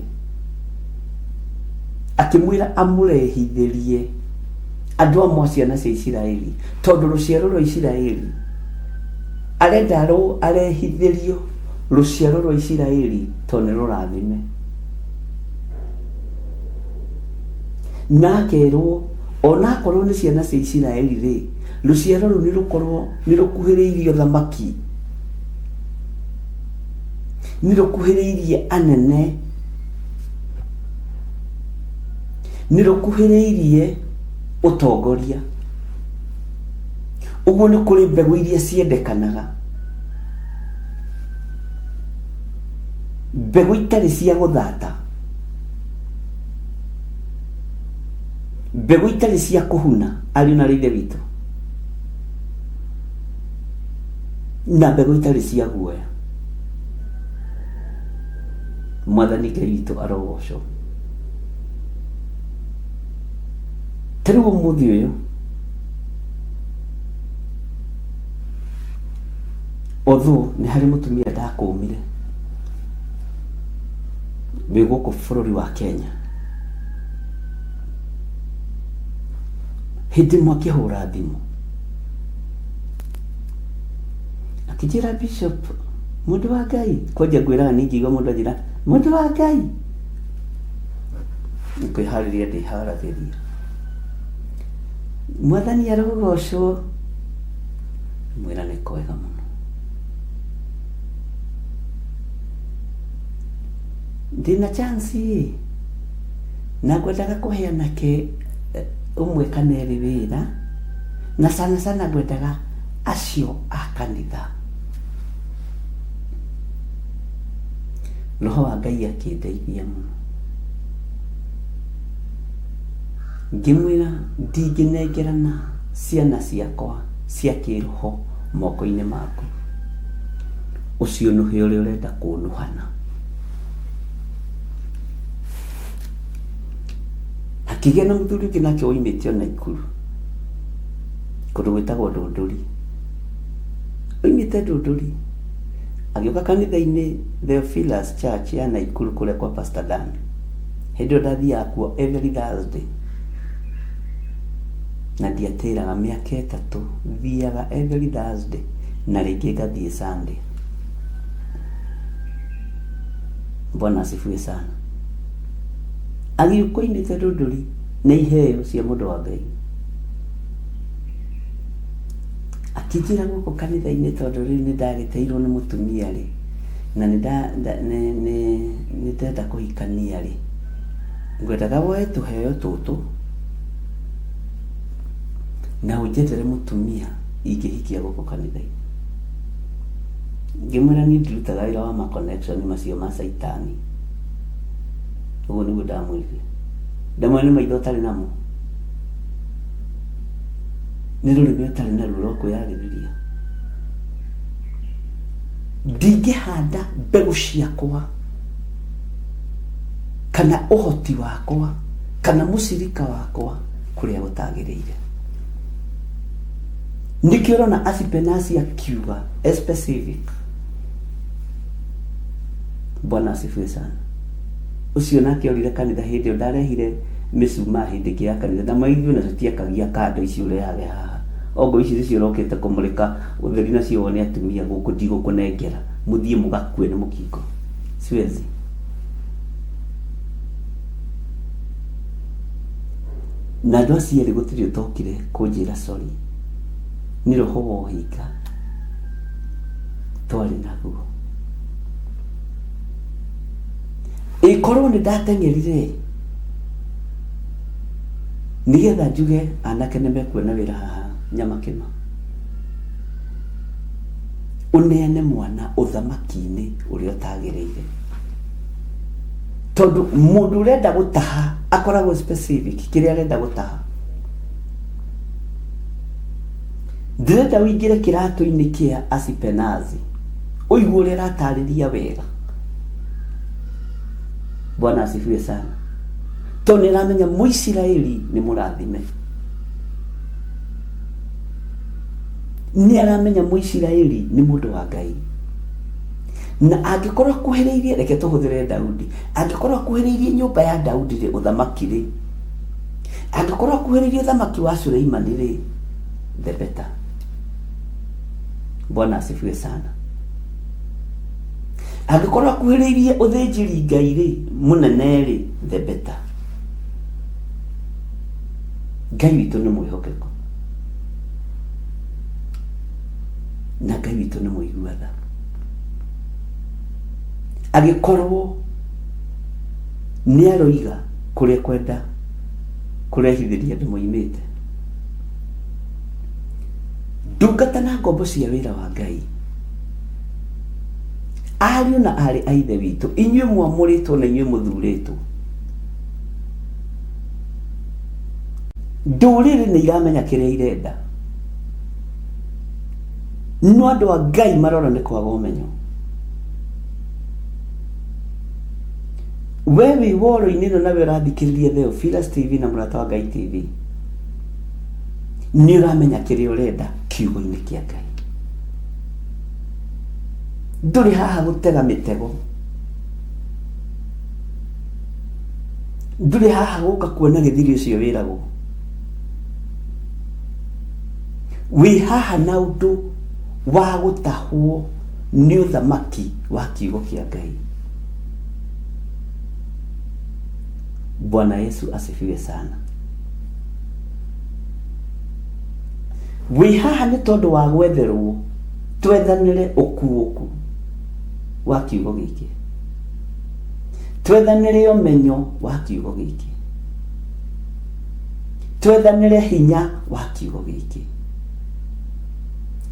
akĩmwĩra amũrehithĩrie andũ amwe a ciana cia Isiraeli, tondũ rũciaro rwa Isiraeli arenda arehithĩrio rũciaro rwa Isiraeli tondũ nĩ rũrathime. Na akerwo ona akorwo nĩ ciana cia Isiraeli rĩ, rũciaro rũu nĩ rũkorwo nĩ rũkuhĩrĩirie ũthamaki, nĩ rũkuhĩrĩirie anene, nĩ rũkuhĩrĩirie ũtongoria. Ũguo nĩ kũrĩ mbegũ iria ciendekanaga, mbegũ itarĩ cia gũthata. Mbegũ itarĩ cia kũhuna ariũ na ithe witũ, na mbegũ itarĩ cia guoya. Mwathani Ngai witũ arogocwo. Ta rĩu ũmũthĩ ũyũ although nĩ harĩ mũtumia ndakũmire wĩ gũkũ bũrũri wa Kenya, hĩndĩ ĩmwe akĩhũra thimũ akĩnjĩra, Bishop, mũndũ wa Ngai, kwanja ngwĩraga niĩ ngĩigua mũndũ anjĩra mũndũ wa Ngai, nĩ kwĩharĩria ndĩharagĩria. Mwathani arogocwo. Mwĩra nĩ kwega mũno. Ndĩna chance ĩ na ngwendaga kũhe anake ũmwe kana erĩ wĩra, na sana sana ngwendaga acio a kanitha. Roho wa Ngai akĩndeithia mũno, ngĩmwĩra ndingĩnengerana ciana ciakwa cia kĩroho moko-inĩ maku, ũcio nũhe ũrĩa ũrenda kũnũhana. Hakĩgĩa na mũthuri ũngĩ nake woimĩte o Naikuru kũndũ gwĩtagwo Ndũndũri, oimĩte Ndũndũri agĩũka kanitha-inĩ Theophilus Church ya Naikuru kũrĩa kwa Pastor Dan. Hĩndĩ ĩyo ndathiaga kuo every Thursday na ndiatĩraga, mĩaka 3 thiaga every Thursday na rĩngĩ ngathiĩ Sunday. Bwana asifiwe sana. Agĩũka oimĩte Ndũndũri na iheo cia mũndũ wa Ngai, akĩnjĩra gũkũ kanitha-inĩ tondũ rĩu nĩ ndagĩteirwo nĩ mũtumia rĩ, na nĩ ndĩrenda kũhikania rĩ, ngwendaga woe tũheo tũtũ na ũnjethere mũtumia ingĩhikia gũkũ kanitha-inĩ. Ngĩmwĩra niĩ ndirutaga wĩra wa ma connection macio ma caitani. Ũguo nĩguo ndamwĩrire. Ndamwĩra nĩ maitho ũtarĩ namo, nĩ rũrĩmĩ ũtarĩ naruo rwa kwĩyarĩrĩria. Ndingĩhanda mbegũ ciakwa kana ũhoti wakwa kana mũcirika wakwa kũrĩa gũtagĩrĩire. Nĩkĩo ũrona Asipenasi akiuga specific. Bwana asifiwe sana. Ũcio nake orire kanitha hĩndĩ ĩyo ndarehire mĩcumaa hĩndĩ ĩngĩ ya kanitha, na maithuĩ na tũtiakagia kando ici ũrehage haha. Ongo ici nĩcio ũrokĩte kũmũrĩka ũtheri nacio wone atumia gũkũ, ndigũkũnengera mũthiĩ mũgakue nĩ mũkingo. Siwezi. Na andũ acio erĩ gũtirĩ ũtokire kũnjĩra sorry, nĩ roho wa ũhinga twarĩ naguo. Ĩkorwo nĩ ndateng'erire nĩgetha njuge anake nĩ mekuona wĩra haha Nyamakĩma, ũneane mwana ũthamaki-inĩ ũrĩa ũtagĩrĩire, tondũ mũndũ ũrenda gũtaha akoragwo specific kĩrĩa arenda gũtaha. Ndĩrenda ũingĩre kĩratũ-inĩ kĩa Asipenazi ũigue ũrĩa aratarĩria wega. Bwana asifiwe sana. Tondũ nĩ aramenya Mũisiraeli nĩ mũrathime, nĩ aramenya Mũisiraeli nĩ mũndũ wa Ngai, na angĩkorwo akuhĩrĩirie, reke tũhũthĩre Daudi, angĩkorwo akuhĩrĩirie nyũmba ya Daudi rĩ, ũthamaki rĩ, angĩkorwo akuhĩrĩirie ũthamaki wa Suleimani rĩ, the better. Bwana asifiwe sana. Angĩkorwo akuhĩrĩirie ũthĩnjĩri Ngai rĩ mũnene rĩ, the better. Ngai witũ nĩ mwĩhokeku na Ngai witũ nĩ mũigua tha. Agĩkorwo nĩ aroiga kũrĩa kwenda kũrehithĩria andũ moimĩte, ndungata na ngombo cia wĩra wa Ngai, ariũ na aarĩ a ithe witũ, inyuĩ mwamũrĩtwo na inyuĩ mũthurĩtwo. Ndũrĩrĩ nĩ iramenya kĩrĩa irenda, no andũ a Ngai marora nĩ kwaga ũmenyo. We wĩ woro-inĩ ĩno nawe ũrathikĩrĩria Theophilus TV na Mũrata wa Ngai TV, nĩ ũramenya kĩrĩa ũrenda kiugo-inĩ kĩa Ngai. Ndũrĩ haha gũtega mĩtego, ndũrĩ haha gũka kuona gĩthiri ũcio wĩragwo. Wĩ haha na ũndũ wa gũtahwo nĩ ũthamaki wa kiugo kĩa Ngai. Bwana Yesu asifiwe sana. Wĩ haha nĩ tondũ wa gwetherwo twethanĩre ũkuũku wa kiugo gĩkĩ, twethanĩre ũmenyo wa kiugo gĩkĩ, twethanĩre hinya wa kiugo gĩkĩ.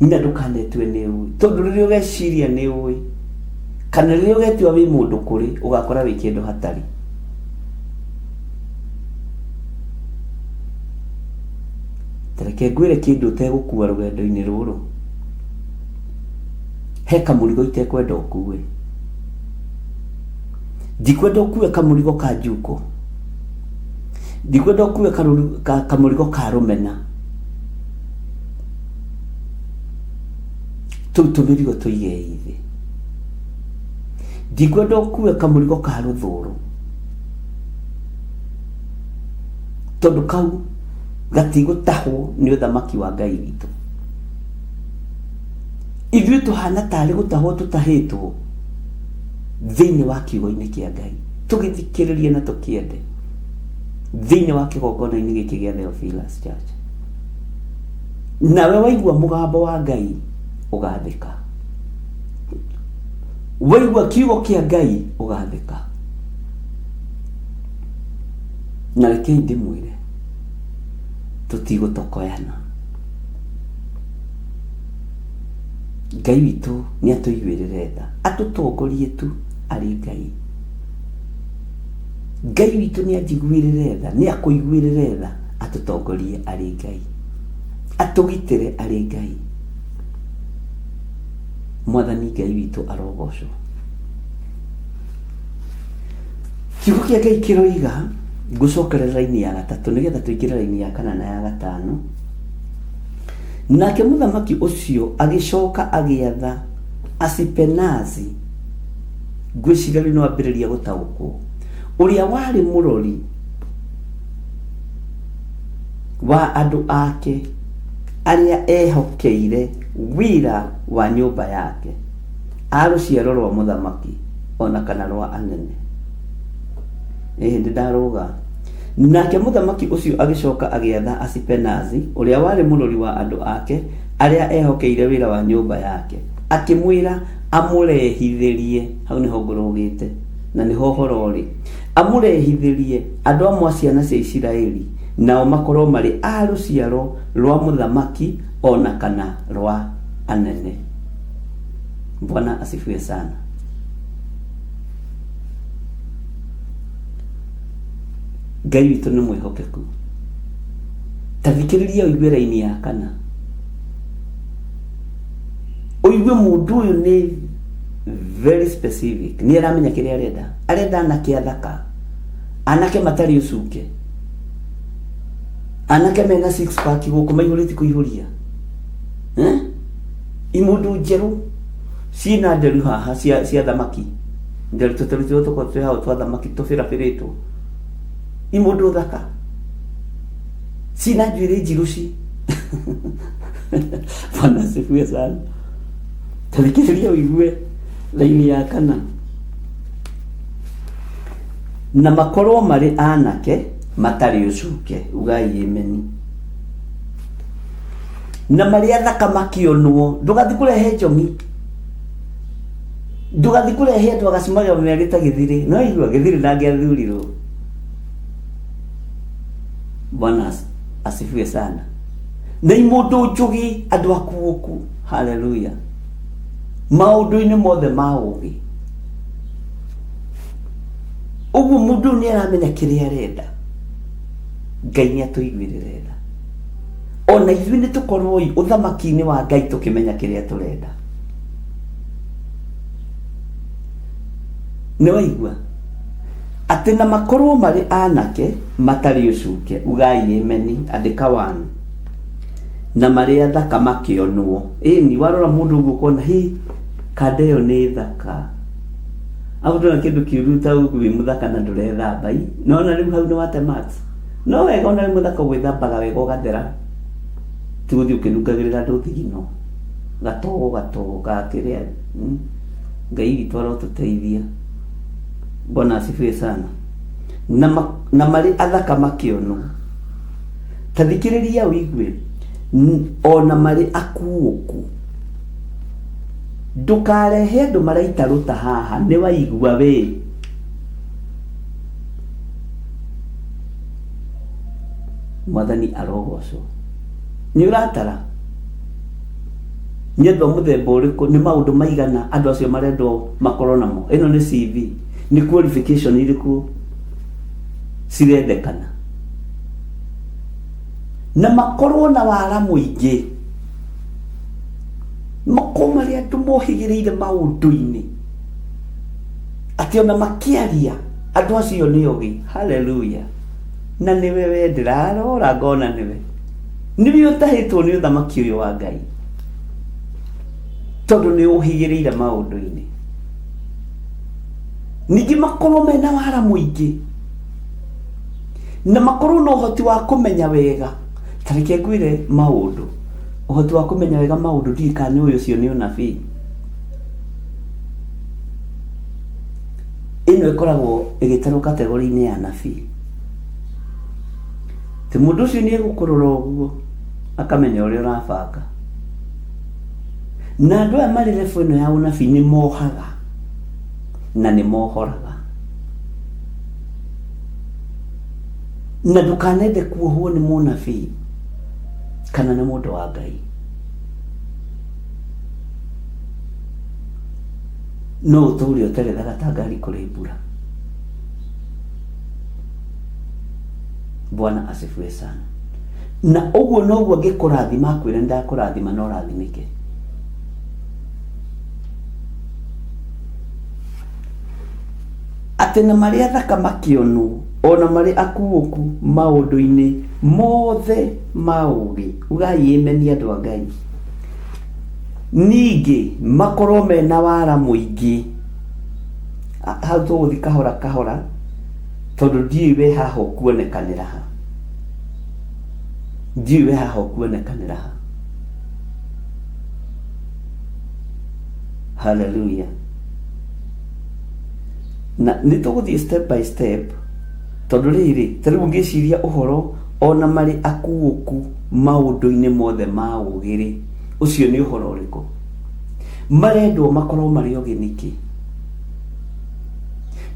Na ndũkanetue nĩ ũĩ, tondũ rĩrĩa ũgeciria nĩ ũĩ kana rĩrĩa ũgetua wĩ mũndũ kũrĩ, ũgakora wĩ kĩndũ hatarĩ. Tareke ngwĩre kĩndũ ũtegũkua rũgendo-inĩ rũrũ. He kamũrigo itekwenda ũkue. Ndikwenda ũkue kamũrigo ka njuko. Ndikwenda ũkue kamũrigo ka rũmena. Tũu tũmĩrigo tũigei thĩ. Ndikwenda ũkue kamũrigo ka rũthũũro. Tondũ kau gatigũtahwo nĩ ũthamaki wa Ngai witũ. Ithuĩ tũhana tarĩ gũtahwo tũtahĩtwo thĩinĩ wa kiugo-inĩ kĩa Ngai, tũgĩthikĩrĩrie na tũkĩende thĩinĩ wa kĩgongona-inĩ gĩkĩ gĩa Theophilus Church. Nawe waigua mũgambo wa Ngai ũgathĩka, waigua kiugo kĩa Ngai ũgathĩka. Na rekei ndĩmwĩre, tũtigũtokoyana. Ngai witũ nĩ atũiguĩrĩre tha, atũtongorie tu arĩ Ngai. Ngai witũ nĩ anjiguĩrĩre tha, nĩ akũiguĩrĩre tha, atũtongorie arĩ Ngai, atũgitĩre arĩ Ngai. Mwathani Ngai witũ arogocwo. Kiugo kĩa Ngai kĩroiga, ngũcokerera raini ya gatatũ nĩgetha tũingĩre raini ya kana na ya gatano. Nake mũthamaki ũcio agĩcoka agĩatha Asipenazi, ngwĩciria rĩu nĩ wambĩrĩria gũtaũkwo, ũrĩa warĩ mũrori wa andũ ake arĩa ehokeire wĩra wa nyũmba yake, a rũciaro rwa mũthamaki o na kana rwa anene. Ĩhĩ, nĩ ndarũga. Nake mũthamaki ũcio agĩcoka agĩatha Asipenazi, ũrĩa warĩ mũrori wa andũ ake arĩa ehokeire wĩra wa nyũmba yake, akĩmwĩra amũrehithĩrie, hau nĩho ngũrũgĩte, na nĩho ũhoro ũrĩ, amũrehithĩrie andũ amwe a ciana cia Isiraeli, nao makorũo marĩ a rũciaro rwa mũthamaki o na kana rwa anene. Bwana asifiwe sana. Ngai witũ nĩ mwĩhokeku. Ta thikĩrĩria ũigue raini ya kana, ũigue mũndũ ũyũ nĩ very specific, nĩ aramenya kĩrĩa arenda. Arenda anake athaka, anake matarĩ ũcuke, anake mena six pack gũkũ maihũrĩtie kũihũria, eh? Imũndũ njerũ ciĩna nderu haha cia thamaki. Nderu tũteru tũrĩa tũkoragwo twĩ hau twa thamaki tũbĩrabĩrĩtwo. Imũndũ thaka ciĩna njuĩrĩ njirũ ci. Bwana asifiwe sana. Ta thikĩrĩria ũigue raini ya kana. Na makorwo marĩ anake matarĩ ũcuke, ugai ameni. Na marĩ athaka makĩonwo, ndũgathiĩ kũrehe njong'i. Ndũgathiĩ kũrehe andũ agacumaga mĩarĩ ta gĩthirĩ. No igua gĩthirĩ ndangĩathurirwo. Bwana asifiwe sana. Na imũndũ njũgĩ andũ akuũku. Haleluya. Maũndũ-inĩ mothe ma ũgĩ. Ũguo mũndũ ũyũ nĩ aramenya kĩrĩa arenda. Ngai nĩ atũiguĩrĩre tha. Ona ithuĩ nĩ tũkorwo ũthamaki-inĩ wa Ngai tũkĩmenya kĩrĩa tũrenda. Nĩ waigua? Atĩ na makorwo marĩ anake matarĩ ũcuke, ugai ĩmeni, andĩka one. Na marĩ athaka makĩonwo. Ĩni, warora mũndũ ũguo ũkona, hĩ, kanda ĩyo nĩ thaka. Afu ndona kĩndũ kĩũru ta ũguo wĩ mũthaka na ndũrethamba i. Nona rĩu hau nĩ wate marks. No wega ona wĩ mũthaka gwĩthambaga wega ũgathera. Ti gũthiĩ ũkĩnungagĩrĩra andũ thigino. Gatogo gatogo ga kĩrĩa. Ngai witũ arotũteithia. Bwana asifiwe sana. Na, ma, na marĩ athaka makĩonwo. Ta thikĩrĩria ũigue, ona marĩ akuũku. Ndũkarehe andũ maraita rũta haha, nĩ waigua we. Mwathani arogocwo. Nĩ ũratara? Nĩ andũ a mũthemba ũrĩkũ? Nĩ maũndũ maigana andũ acio marendwo makorwo namo? Ĩno nĩ CV. Nĩ qualification irĩkũ cirendekana? Na makorwo na wara mũingĩ. Makorwo marĩ andũ mohĩgĩrĩire maũndũ-inĩ. Atĩ ona makĩaria andũ acio nĩ ogĩ. Hallelujah. Na nĩwe we ndĩrarora ngona nĩwe. Nĩwe ũtahĩtwo nĩ ũthamaki ũyũ wa Ngai. Tondũ nĩ ũhĩgĩrĩire maũndũ-inĩ. Ningĩ makorwo mena wara mũingĩ. Na makorwo na ũhoti wa kũmenya wega. Ta reke ngwĩre maũndũ. Ũhoti wa kũmenya wega maũndũ ndiũĩ kana nĩ ũĩ ũcio nĩ ũnabii. Ĩno ĩkoragwo ĩgĩtarwo kategori-inĩ ya anabii. Atĩ mũndũ ũcio nĩ egũkũrora ũguo akamenya ũrĩa ũrabanga. Na andũ aya marĩ level ĩno ya ũnabii nĩ mohaga na nĩ mohoraga. Na ndũkanende kuohwo nĩ mũnabii kana nĩ mũndũ wa Ngai. No ũtũre ũterethaga ta ngari kũrĩ mbura. Bwana asifiwe sana. Na ũguo noguo angĩkũrathima akwĩre nĩndakũrathima na ũrathimĩke. Atĩ na marĩ athaka makĩonwo, o na marĩ akuũku maũndũ-inĩ mothe ma ũũgĩ. Ugai ĩmeni andũ a Ngai. Ningĩ makorwo mena wara mũingĩ. Hau tũgũthiĩ kahora kahora tondũ ndiũĩ we haha ũkuonekanĩra ha. Ndiũĩ we haha ũkuonekanĩra ha. Hallelujah. Na nĩ tũgũthiĩ step by step tondũ rĩrĩ, ta rĩu ngĩciria ũhoro ona marĩ akuũku maũndũ-inĩ mothe ma ũũgĩ-rĩ, ũcio nĩ ũhoro ũrĩkũ? Marendwo makorwo marĩ ogĩ nĩkĩ?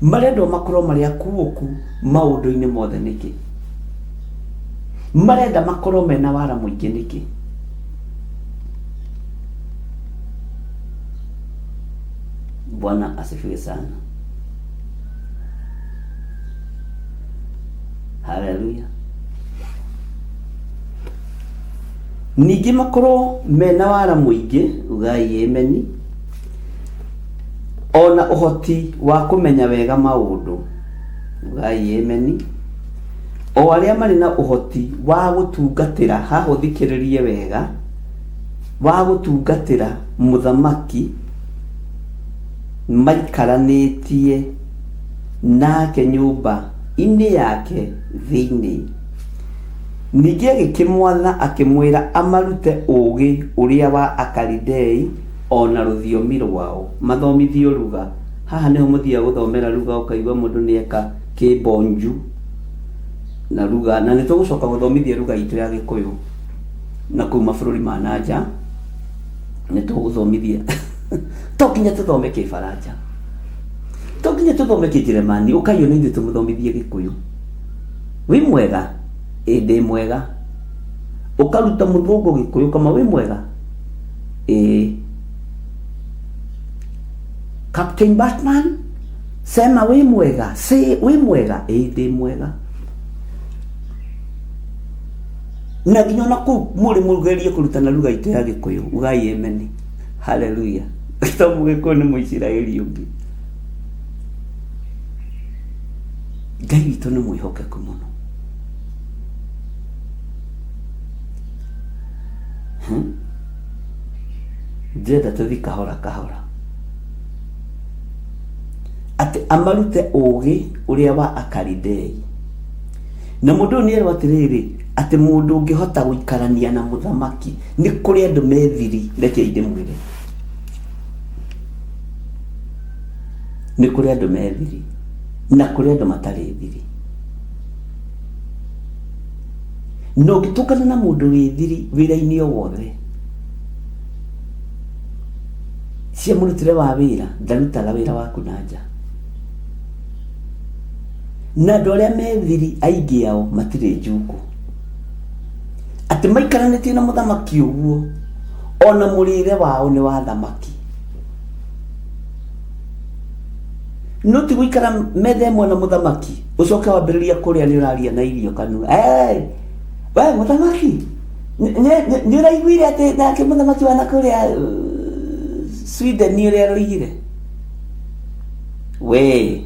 Marendwo makorwo marĩ akuũku maũndũ-inĩ mothe nĩkĩ? Marenda makorwo mena wara mũingĩ nĩkĩ? Bwana asifiwe sana. Haleluya. Ningĩ makorwo mena wara mũingĩ, ugai ĩmeni, ona ũhoti wa kũmenya wega maũndũ, ugai ĩmeni, o arĩa marĩ na ũhoti wa gũtungatĩra, haha ũthikĩrĩrie wega, wa gũtungatĩra mũthamaki maikaranĩtie nake nyũmba-inĩ yake thĩinĩ. Ningĩ agĩkĩmwatha akĩmwĩra amarute ũũgĩ ũrĩa wa Akalidei o na rũthiomi rwao, mathomithio ruga. Haha nĩho mũthiaga gũthomera ruga ũkaigua mũndũ nĩeka kĩmbonju na ruga, na nĩtũgũcoka gũthomithia ruga itũ ya Gĩkũyũ na kũu mabũrũri ma na nja, nĩtũgũthomithia to nginya tũthome Kĩbaranja, to nginya tũthome Kĩnjeremani, ũkai ona ithuĩ tũmũthomithie Gĩkũyũ. Wĩ mwega? Ĩ ndĩ mwega. Ũkaruta mũthũngũ Gĩkũyũ kama wĩ mwega? Ĩ. Captain Batman, sema wĩ mwega, say wĩ mwega? Ĩ ndĩ mwega. Na nginya ona kũu mũrĩ mũgerie kũrutana lugha itũ ya Gĩkũyũ, ugai emeni. Haleluya. To Mũgĩkũyũ nĩ Mũisiraeli ũngĩ. Ngai witũ nĩ mwĩhokeku mũno. Ndĩrenda tũthi kahora kahora. Atĩ amarute ũũgĩ ũrĩa wa Akalidei. Na mũndũ ũyũ nĩerwo atĩrĩrĩ, atĩ mũndũ ũngĩhota gũikarania na mũthamaki, nĩ kũrĩ andũ me thiri, rekei ndĩmwĩre. Nĩ kũrĩ andũ me thiri, na kũrĩ andũ matarĩ thiri. Na ũngĩtũngana na mũndũ wĩ thiri wĩra-inĩ o wothe, cia mũrutĩre wa wĩra, ndarutaga wĩra waku na nja. Na andũ arĩa me thiri aingĩ ao matirĩ njuku. Atĩ maikaranĩtie na mũthamaki ũguo, ona mũrĩre wao nĩ wa thamaki. No ti gũikara metha ĩmwe na mũthamaki, ũcoke wambĩrĩria kũrĩa nĩ ũraria na irio kanua. Hey, we mũthamaki, nĩ ũraiguire atĩ nake mũthamaki wa nakũrĩa Sweden ũrĩa aroigire? We,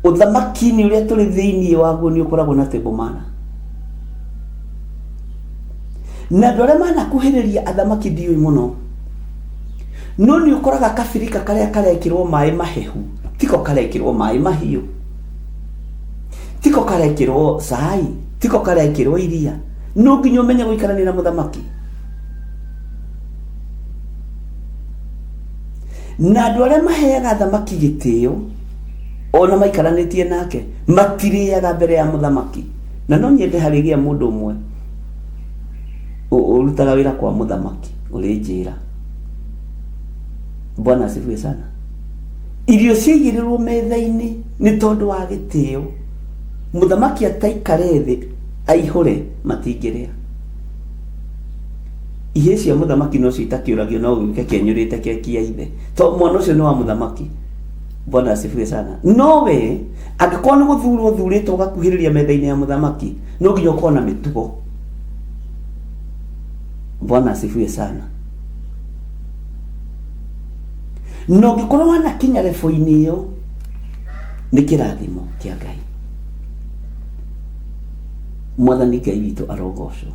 ũthamaki-inĩ ũrĩa tũrĩ thĩinĩ waguo nĩ ũkoragwo na table manner. Na andũ arĩa manakuhĩrĩria athamaki ndiũĩ mũno, no nĩ ũkoraga kabirika karĩa karekĩrwo maĩ mahehu tiko karekĩrwo maĩ mahiũ, tiko karekĩrwo cai, tiko karekĩrwo iria. No nginya ũmenye gũikarania na mũthamaki. Na andũ arĩa maheaga athamaki gĩtĩo ona maikaranĩtie nake matirĩaga mbere ya mũthamaki. Na no nyende harĩgĩa mũndũ ũmwe ũrutaga wĩra kwa mũthamaki ũrĩnjĩra. Bwana asifiwe sana. Irio ciaigĩrĩrwo metha-inĩ nĩ tondũ wa gĩtĩo. Mũthamaki ataikare thĩ aihũre matingĩrĩa. Ihĩĩ cia mũthamaki no cio itakĩũragio no gĩũke kĩenyũrĩte keki ya ithe. To mwana ũcio nĩ wa mũthamaki. Bwana asifiwe sana. No we angĩkorwo nĩ gũthurwo ũthurĩtwo ũgakuhĩrĩria metha-inĩ ya mũthamaki, no nginya ũkorwo na mĩtugo. Bwana asifiwe sana. Na ũngĩkorwo wanakinya lebo-inĩ ĩyo, nĩ kĩrathimo kĩa Ngai. Mwathani Ngai witũ arogocwo.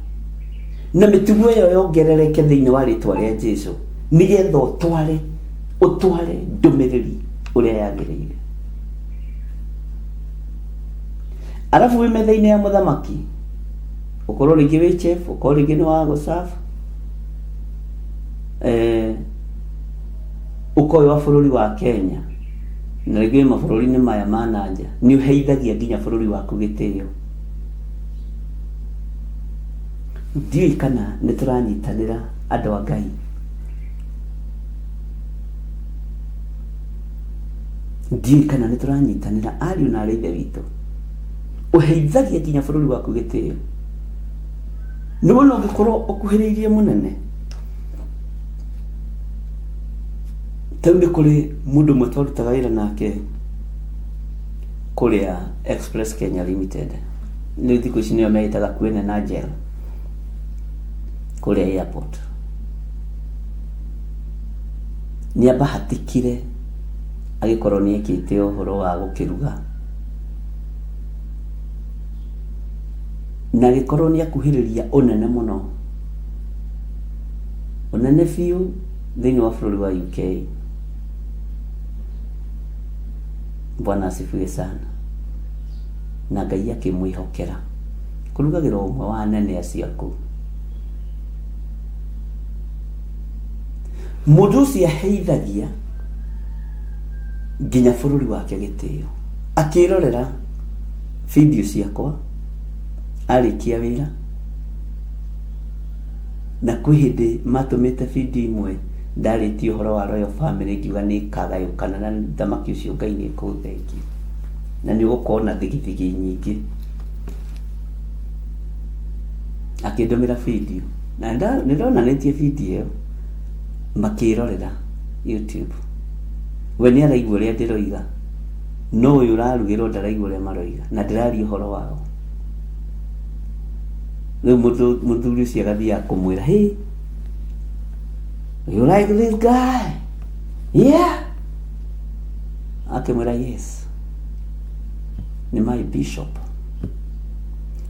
Na mĩtugo ĩyo yongerereke thĩinĩ wa rĩtwa rĩa Jesu, nĩgetha ũtware ũtware ndũmĩrĩri ũrĩa yagĩrĩire. Arabu wĩ metha-inĩ ya mũthamaki, ũkorwo rĩngĩ wĩ chef, ũkorwo rĩngĩ nĩ wa gũserve, ũkorwo wĩ wa bũrũri wa Kenya, na rĩngĩ wĩ mabũrũri-inĩ maya ma na nja, nĩ ũheithagia nginya bũrũri waku gĩtĩo. Ndiũĩ kana nĩ tũranyitanĩra andũ a Ngai. Ndiũĩ kana nĩ tũranyitanĩra ariũ na arĩ ithe witũ. Ũheithagia nginya bũrũri waku gĩtĩo. Nĩ wona ũngĩkorwo ũkuhĩrĩirie mũnene. Ta rĩu nĩ kũrĩ mũndũ ũmwe twarutaga wĩra nake kũrĩa Express Kenya Limited. Rĩu thikũ ici nĩo meĩtaga Kwene na Gel kũrĩa airport. Nĩ ambahatikire agĩkorwo nĩ ekĩte ũhoro wa gũkĩruga. Na agĩkorwo nĩ akuhĩrĩria ũnene mũno. Ũnene biũ thĩinĩ wa bũrũri wa UK. Bwana asifiwe sana. Na Ngai akĩmwĩhokera kũrugagĩra ũmwe wa anene acio akũu. Mũndũ ũcio aheithagia nginya bũrũri wake gĩtĩo. Akĩrorera video ciakwa arĩkia wĩra, na kwĩ hĩndĩ matũmĩte video imwe ndarĩtie ũhoro wa Royal Family ngiuga nĩ ĩkagayũkana na thamaki ũcio Ngai nĩ ekũũthengia na nĩ ũgũkorwo na thigithigi nyingĩ. Akĩndũmĩra video na nĩ ndonanĩtie video ĩyo makĩrorera YouTube. We nĩ araigua ũrĩa ndĩroiga, no ũyũ ũrarugĩrwo ndaraigua ũrĩa maroiga na ndĩraria ũhoro wao. Rĩu mũthuri ũcio agathiaga kũmwĩra, hey, you like this guy? Yeah. Akĩmwĩra yes, nĩ my bishop.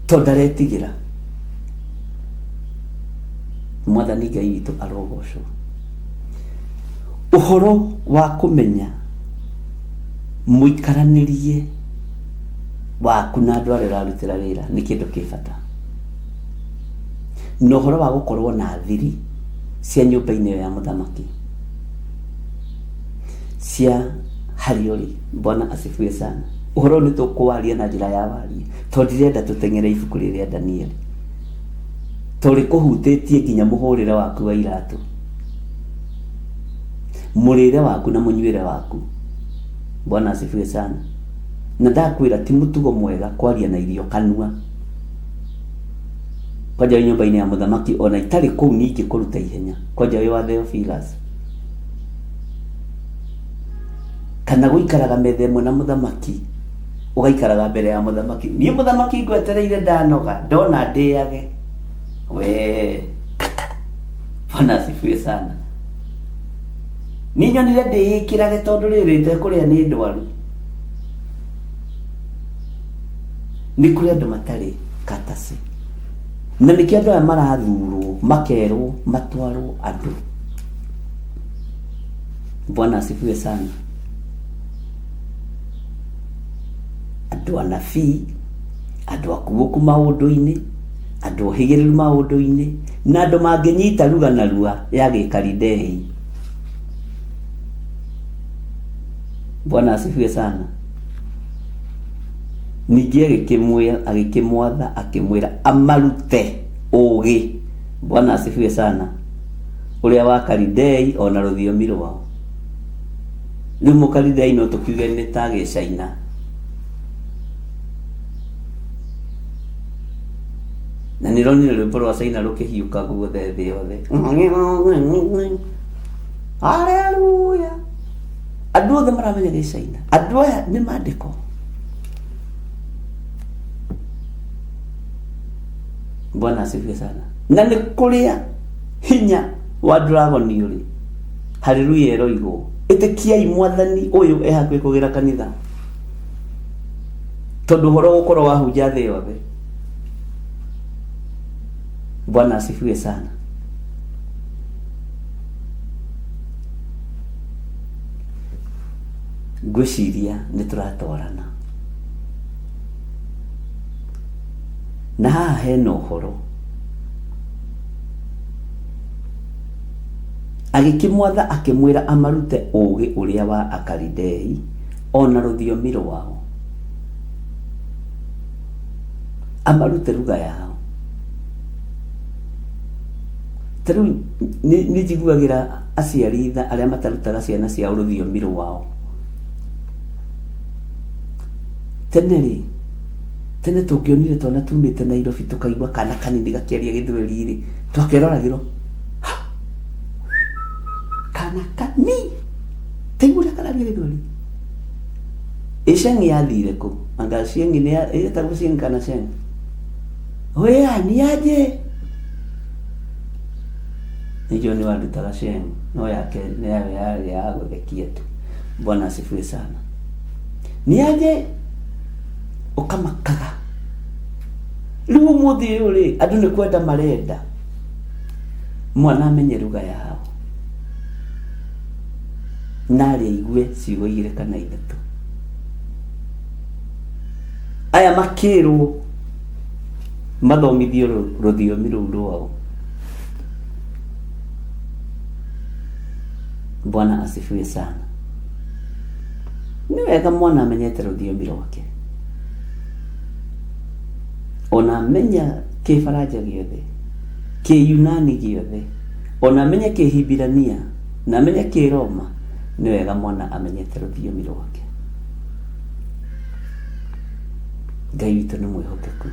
Tondũ ndaretigĩra. Mwathani Ngai witũ arogocwo. Ũhoro wa kũmenya mũikaranĩrie waku na andũ arĩa ũrarutĩra wĩra nĩ kĩndũ kĩ bata. Na ũhoro wa gũkorwo na thiri cia nyũmba-inĩ ĩyo ya mũthamaki cia harĩa ũrĩ. Bwana asifiwe sana. Ũhoro ũyũ nĩ tũkũwaria na njĩra ya warie tondũ ndirenda tũteng'ere ibuku rĩrĩ rĩa Danieli, tondũ rĩkũhutĩtie nginya mũhũrĩre waku wa iratũ, mũrĩre waku na mũnyuĩre waku. Bwana asifiwe sana. Na ndakwĩra ti mũtugo mwega kwaria na irio kanua. Kwanja wĩ nyũmba-inĩ ya mũthamaki ona itarĩ kũu ningĩ kũruta ihenya, kwanja wĩ wa Theophilus. Kana gũikaraga metha ĩmwe na mũthamaki, ũgaikaraga mbere ya mũthamaki. Niĩ mũthamaki ngwetereire ndanoga, ndona ndĩage. We, Bwana asifiwe sana. Niĩ nyonire ndĩĩkĩrage tondũ rĩrĩ itekũrĩa nĩ ndwaru. Nĩ kũrĩ andũ matarĩ katacĩ. Na nĩkĩo andũ aya marathurwo, makerwo, matwarwo andũ. Bwana asifiwe sana. Andũ anabii, andũ akuũku maũndũ-inĩ, andũ ohĩgĩrĩru maũndũ-inĩ, na andũ mangĩnyita ruga narua ya gĩkaridei. Bwana asifiwe sana. Ningĩ agĩkĩmwatha akĩmwĩra amarute ũũgĩ. Bwana asifiwe sana. Ũrĩa wa Kalidei ona rũthiomi rwao. Rĩu mũkalidei no tũkiuge nĩ ta gĩcaina. Na nĩronire rwĩmbo rwa Caina rũkĩhiũka guothe thĩ yothe. Haleluya. Andũ othe maramenya gĩcaina. Andũ aya nĩ mandĩko. Bwana asifiwe sana. Na nĩ kũrĩa hinya wa dragoni ũrĩ. Haleluya ĩroigwo. Ĩtĩkiai mwathani ũyũ e hakuhĩ kũgĩra kanitha. Tondũ ũhoro ũgũkorwo wahunja thĩ yothe. Bwana asifiwe sana. Ngwĩciria nĩ tũratwarana. Na haha hena ũhoro. Agĩkĩmwatha akĩmwĩra amarute ũũgĩ ũrĩa wa Akalidei ona rũthiomi rwao. Amarute ruga yao. Ta rĩu nĩ njiguagĩra aciari tha arĩa matarutaga ciana ciao rũthiomi rwao. Tene rĩ, tene tũngĩonire twana tumĩte Nairobi tũkaigua kana kanini gakĩaria gĩthweri rĩ, twakeroragĩrwo kana kani taigua ũrĩa kararia gĩthweri. Ĩceng'i yathire kũ? Anga cieng'i nĩ ĩtagwo cieng'i kana ceng'i? Oya, ni aje? Nĩ nĩ wandutaga ceng'i, no yake nĩ yayo yarĩ ya gũthekia tu. Bwana asifiwe sana. Ni aje? Ũkamakaga. Rĩu ũmũthĩ ũyũ rĩ, andũ nĩ kwenda marenda mwana amenye ruga yao na arĩa aigue ciugo igĩrĩ kana ithatũ. Aya makĩrwo mathomithio rũthiomi rũu rwao. Bwana asifiwe sana. Nĩ wega mwana amenyete rũthiomi rwake. Ona amenya kĩbaranja gĩothe, kĩyunani gĩothe, ona amenye kĩhibirania, na amenye kĩroma, nĩ wega mwana amenyete rũthiomi rwake. Ngai witũ nĩ mwĩhokeku.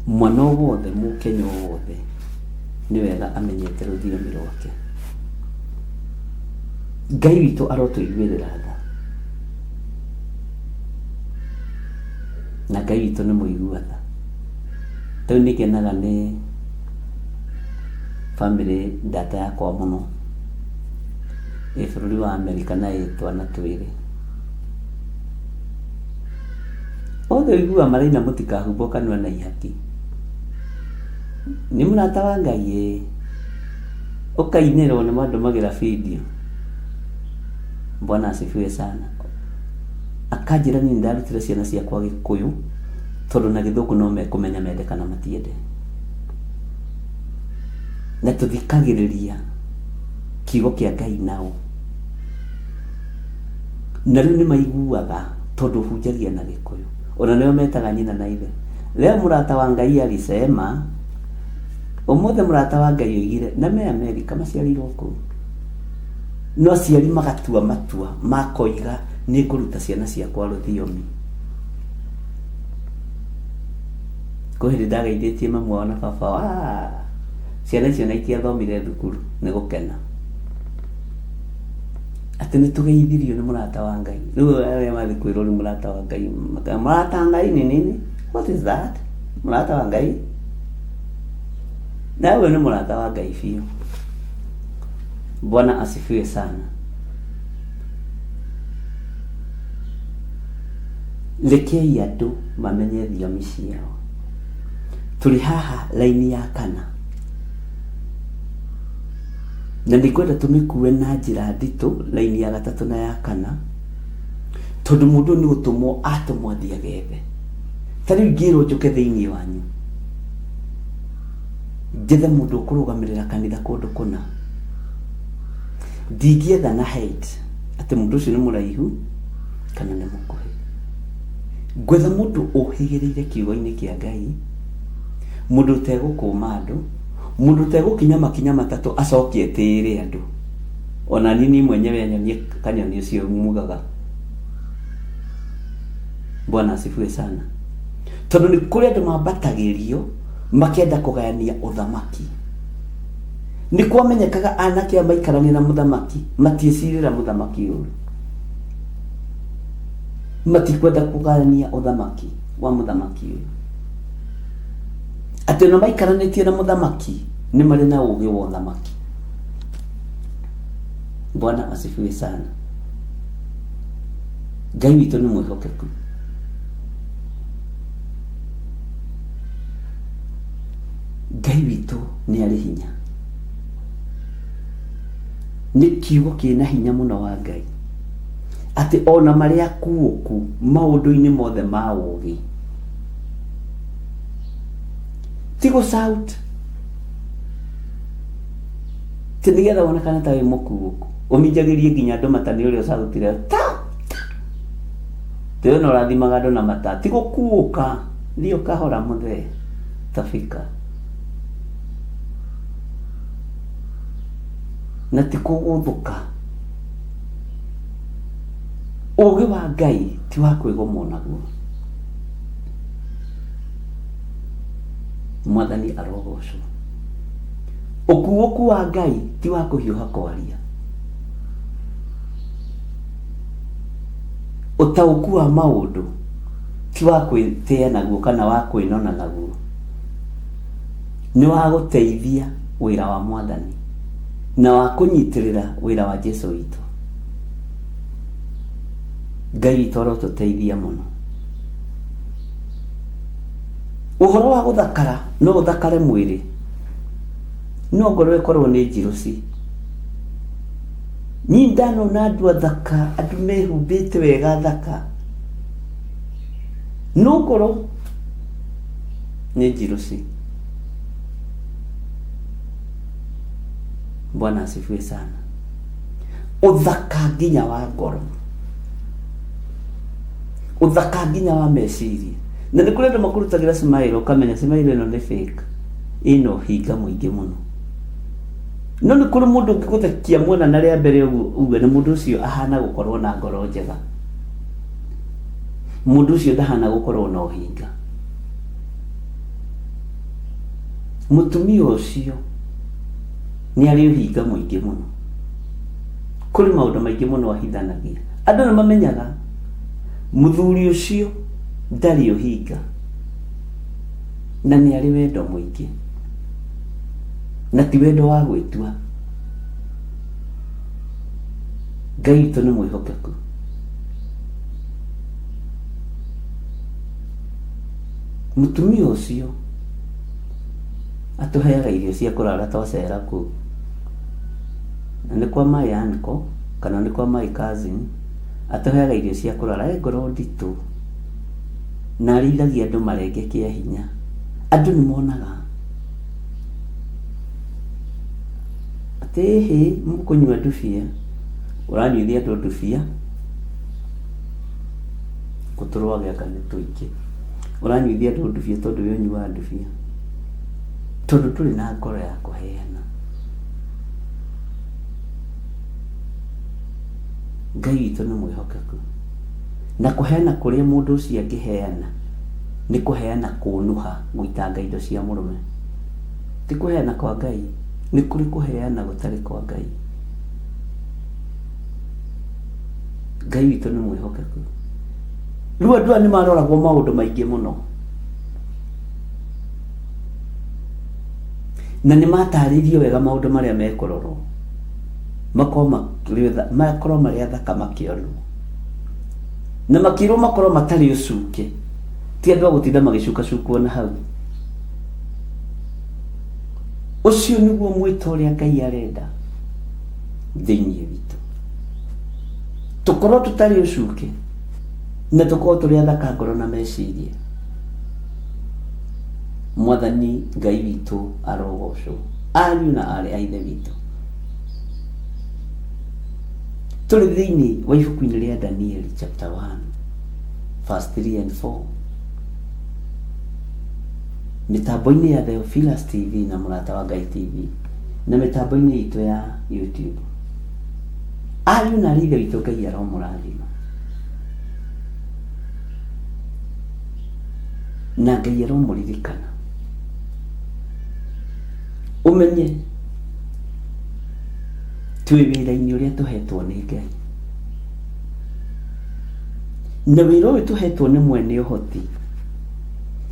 Mwana o wothe, mũkenya o wothe, nĩ wega amenyete rũthiomi rwake. Ngai witũ arotũiguĩrĩra tha. Na Ngai witũ nĩ mũigua tha. Rĩu nĩ ngenaga nĩ bamĩrĩ ndata yakwa mũno ĩ bũrũri wa Amerika na ĩ twana twĩrĩ. Othe ũiguaga maraina mũtikahumbwo kanua na ihaki. Nĩ mũrata wa Ngai ĩĩ. Ũkainĩrwo nĩ mandũmagĩra video. Bwana asifiwe sana. Akanjĩra niĩ nĩndarutire ciana ciakwa Gĩkũyũ tondũ na Gĩthũngũ no mekũmenya mende kana matiende. Na tũthikagĩrĩria kiugo kĩa Ngai nao. Na rĩu nĩ maiguaga tondũ hunjagia na Gĩkũyũ. Ona nĩo metaga nyina na ithe. Leo mũrata wa Ngai alisema, ũmũthĩ mũrata wa Ngai oigire, na me Amerika maciarĩirwo kũu. No aciari magatua matua makoiga nĩ ngũruta ciana ciakwa rũthiomi. Kwĩ hĩndĩ ndageithĩtie mamu wao na baba wao, ah, ciana icio na itiathomire thukuru nĩ gũkena. Atĩ nĩ tũgeithirio nĩ mũrata wa Ngai. Rĩu arĩa mathiĩ kwĩrwo nĩ mũrata wa Ngai, makauga mũrata wa Ngai ni nini? What is that? Mũrata wa Ngai? Na ũyũ nĩ mũrata wa Ngai biũ. Bwana asifiwe sana. Rekei andũ mamenye thiomi ciao. Tũrĩ haha raini ya kana na nĩ ngwenda tũmĩkue na njĩra nditũ raini ya gatatũ na ya kana tondũ mũndũ ũyũ nĩ gũtũmwo atũmwo athiĩ agethe. Ta rĩu ingĩrwo njũke thĩinĩ wanyu njethe mũndũ ũkũrũgamĩrĩra kanitha kũndũ kũna, ndingĩetha na height atĩ mũndũ ũcio nĩ mũraihu kana nĩ mũkuhĩ. Ngwetha mũndũ ũhĩgĩrĩire kiugo-inĩ kĩa Ngai, mũndũ ũtegũkũma andũ, mũndũ ũtegũkinya makinya matatũ acoke etĩĩre andũ. Ona niĩ niĩ mwenyewe anyonie kanyoni ũcio mugaga. Bwana asifiwe sana. Tondũ nĩ kũrĩ andũ mambatagĩrio makenda kũgayania ũthamaki. Nĩ kwamenyekaga anake aya maikarania na mũthamaki matiĩcirĩra mũthamaki ũru. Matikwenda kũgayania ũthamaki wa mũthamaki ũyũ. Atĩ ona maikaranĩtie na mũthamaki nĩ marĩ na ũgĩ wa ũthamaki. Bwana asifiwe sana. Ngai witũ nĩ mwĩhokeku. Ngai witũ nĩ arĩ hinya. Nĩ kiugo kĩna hinya mũno wa Ngai. Atĩ ona marĩa akuũku maũndũ-inĩ mothe ma ũgĩ. Ti gũ shout. Ti nĩgetha wonekane ta wĩ mũkuũku. Ũminjagĩrie nginya andũ mata nĩ ũrĩa ũcautire ta ta. Tĩ ona ũrathimaga andũ na mata. Ti gũkuũka. Thiĩ ũkahora mũthee. Tafika. Na ti kũgũthũka. Ũgĩ wa Ngai ti wa kwĩgomwo naguo. Mwathani arogocwo. Ũkuũku wa Ngai ti wa kũhiũha kwaria. Ũtaũku wa maũndũ ti wa kwĩtĩa naguo kana wa kwĩnona naguo. Nĩ wa gũteithia wĩra wa Mwathani na wa kũnyitĩrĩra wĩra wa Jesu witũ. Ngai witũ arotũteithia mũno. Ũhoro wa gũthakara no ũthakare mwĩrĩ no ngoro ĩkorwo nĩ njirũci. Niĩ ndanona andũ athaka, andũ mehumbĩte wega athaka, no ngoro nĩ njirũci. Bwana asifiwe sana. Ũthaka nginya wa ngoro, ũthaka nginya wa meciria. Na nĩ kũrĩ andũ makũrutagĩra smile ũkamenya smile ĩno nĩ fake, ĩna ũhinga mũingĩ mũno. No nĩ kũrĩ mũndũ ũngĩgũthekia muona na rĩa mbere ũguo uge nĩ mũndũ ũcio ahana gũkorwo na ngoro njega. Mũndũ ũcio ndahana gũkorwo na ũhinga. Mũtumia ũcio nĩ arĩ ũhinga mũingĩ mũno. Kũrĩ maũndũ maingĩ mũno ahithanagia. Andũ nĩ mamenyaga mũthuri ũcio ndarĩ ũhinga. Na nĩ arĩ wendo mũingĩ. Na ti wendo wa gwĩtua. Ngai witũ nĩ mwĩhokeku. Mũtumia ũcio atũheaga irio cia kũrara twacera kũu. Na nĩ kwa my uncle kana nĩ kwa my cousin, atũheaga irio cia kũrara. E ngoro nditũ na arĩithagia andũ marenge kĩa hinya. Andũ nĩ monaga atĩ ĩhĩ mũkũnyua ndubia, ũranyuithia andũ ndubia, gũtũrwage anga nĩ tũingĩ. Ũranyuithia andũ ndubia tondũ we ũnyuaga ndubia. Tondũ ndũrĩ na ngoro ya kũheana. Ngai witũ nĩ mwĩhokeku. Na kũheana kũrĩa mũndũ ũcio angĩheana nĩ kũheana kũnũha gũitanga indo cia mũrũme. Ti kũheana kwa Ngai, nĩ kũrĩ kũheana gũtarĩ kwa Ngai. Ngai witũ nĩ mwĩhokeku. Rĩu andũ aya nĩ maroragwo maũndũ maingĩ mũno. Na nĩ matarĩirio wega maũndũ marĩa mekũrorwo. Makorwo marĩ athaka makĩonwo. Na makĩrwo makorwo matarĩ ũcuke. Ti andũ a gũtinda magĩcukacukwo na hau. Ũcio nĩguo mwĩto ũrĩa Ngai arenda thĩinĩ witũ. Tũkorwo tũtarĩ ũcuke na tũkorwo tũrĩ athaka ngoro na meciria. Mwathani Ngai witũ arogocwo. Ariũ na aarĩ a Ithe witũ. Tũrĩ thĩinĩ wa ibuku-inĩ rĩa Danieli chapter 1 verse 3 and 4. Mĩtambo-inĩ ya Theophilus TV na Mũrata wa Ngai TV na mĩtambo-inĩ itũ ya YouTube. Ariũ na aarĩ a Ithe witũ Ngai aromũrathima. Na Ngai aromũririkana. Ũmenye twĩ wĩra-inĩ ũrĩa tũhetwo nĩ Ngai. Na wĩra ũyũ tũhetwo nĩ mwene ũhoti,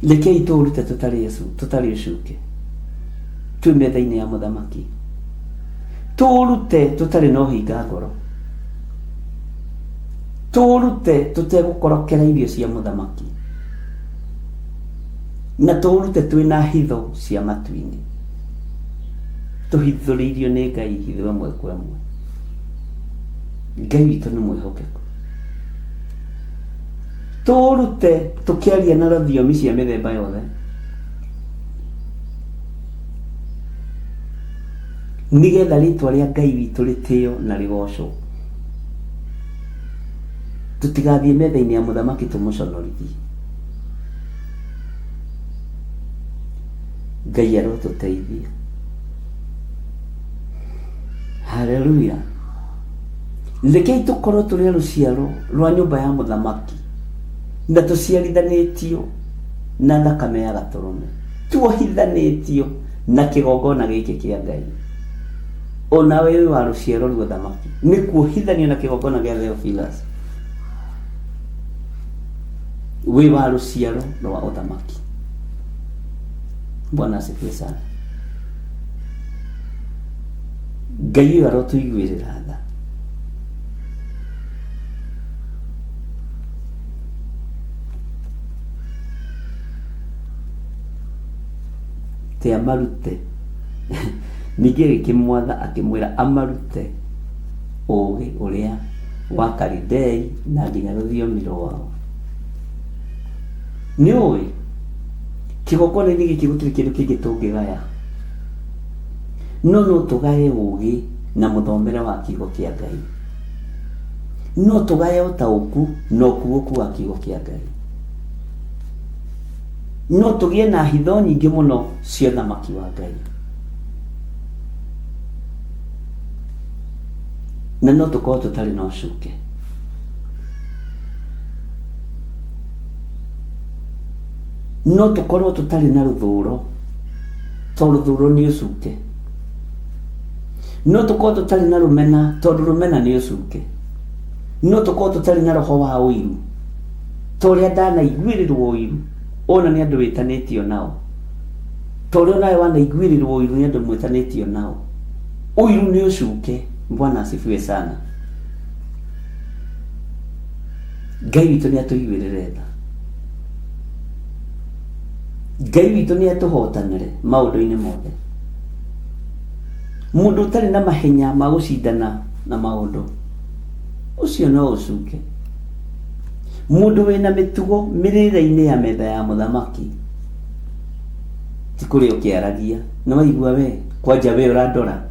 rekei tũũrute tũtarĩ ũcuke. Twĩ metha-inĩ ya mũthamaki. Tũũrute tũtarĩ na ũhinga ngoro. Tũũrute tũtegũkorokera irio cia mũthamaki. Na tũũrute twĩna hitho cia matu-inĩ. Tũhithũrĩirio nĩ Ngai hitho ĩmwe kwa ĩmwe. Ngai witũ nĩ mwĩhokeku. Tũũrute tũkĩaria na rũthiomi cia mĩthemba yothe. Nĩgetha rĩtwa rĩa Ngai witũ rĩtĩo na rĩgocwo. Tũtigathiĩ metha-inĩ ya mũthamaki tũmũconorithie. Ngai arotũteithia. Haleluya. Rekei tũkorwo tũrĩ a rũciaro rwa nyũmba ya mũthamaki na tũciarithanĩtio na thakame ya gatũrũme, tuohithanĩtio na kĩgongona gĩkĩ kĩa Ngai. Ona we wĩ wa rũciaro rwa ũthamaki, nĩ kuohithanio na kĩgongona gĩa Theophilus. Wĩ wa rũciaro rwa ũthamaki. Bwana asifiwe sana. Ngai ũyũ arotũiguĩrĩra tha. Te amarute. Ningĩ agĩkĩmwatha akĩmwĩra amarute ũũgĩ ũrĩa wa Kalidei na nginya rũthiomi rwao. Nĩ ũĩ kĩgongona-inĩ gĩkĩ gũtirĩ kĩndũ kĩngĩ tũngĩgaya. No no tũgaye ũũgĩ na mũthomere wa kiugo kĩa Ngai. No tũgaye ũtaũku na ũkuũku wa kiugo kĩa Ngai. No tũgĩe na hitho nyingĩ mũno cia ũthamaki wa Ngai. Na no tũkorwo tũtarĩ na ũcuke. No tũkorwo tũtarĩ na rũthũro, tondũ rũthũro nĩ ũcuke. No tũkorwo tũtarĩ na rũmena, tondũ rũmena nĩ ũcuke. No tũkorwo tũtarĩ na roho wa ũiru, ta ũrĩa ndanaiguĩrĩrwo ũiru, ona nĩ andũ wĩtanĩtio nao. Ta ũrĩa nawe wanaiguĩrĩrwo ũiru nĩ andũ mwĩtanĩtio nao. Ũiru nĩ ũcuke. Bwana asifiwe sana. Ngai witũ nĩ atũiguĩrĩre tha. Ngai witũ nĩ atũhotanĩre maũndũ-inĩ mothe. Mũndũ ũtarĩ na mahenya ma gũcindana na maũndũ, ũcio no ũcuke. Mũndũ wĩna mĩtugo mĩrĩre-inĩ ya metha ya mũthamaki, ti kũrĩa ũkĩaragia. Nĩ waigua we, kwanja we ũrandora.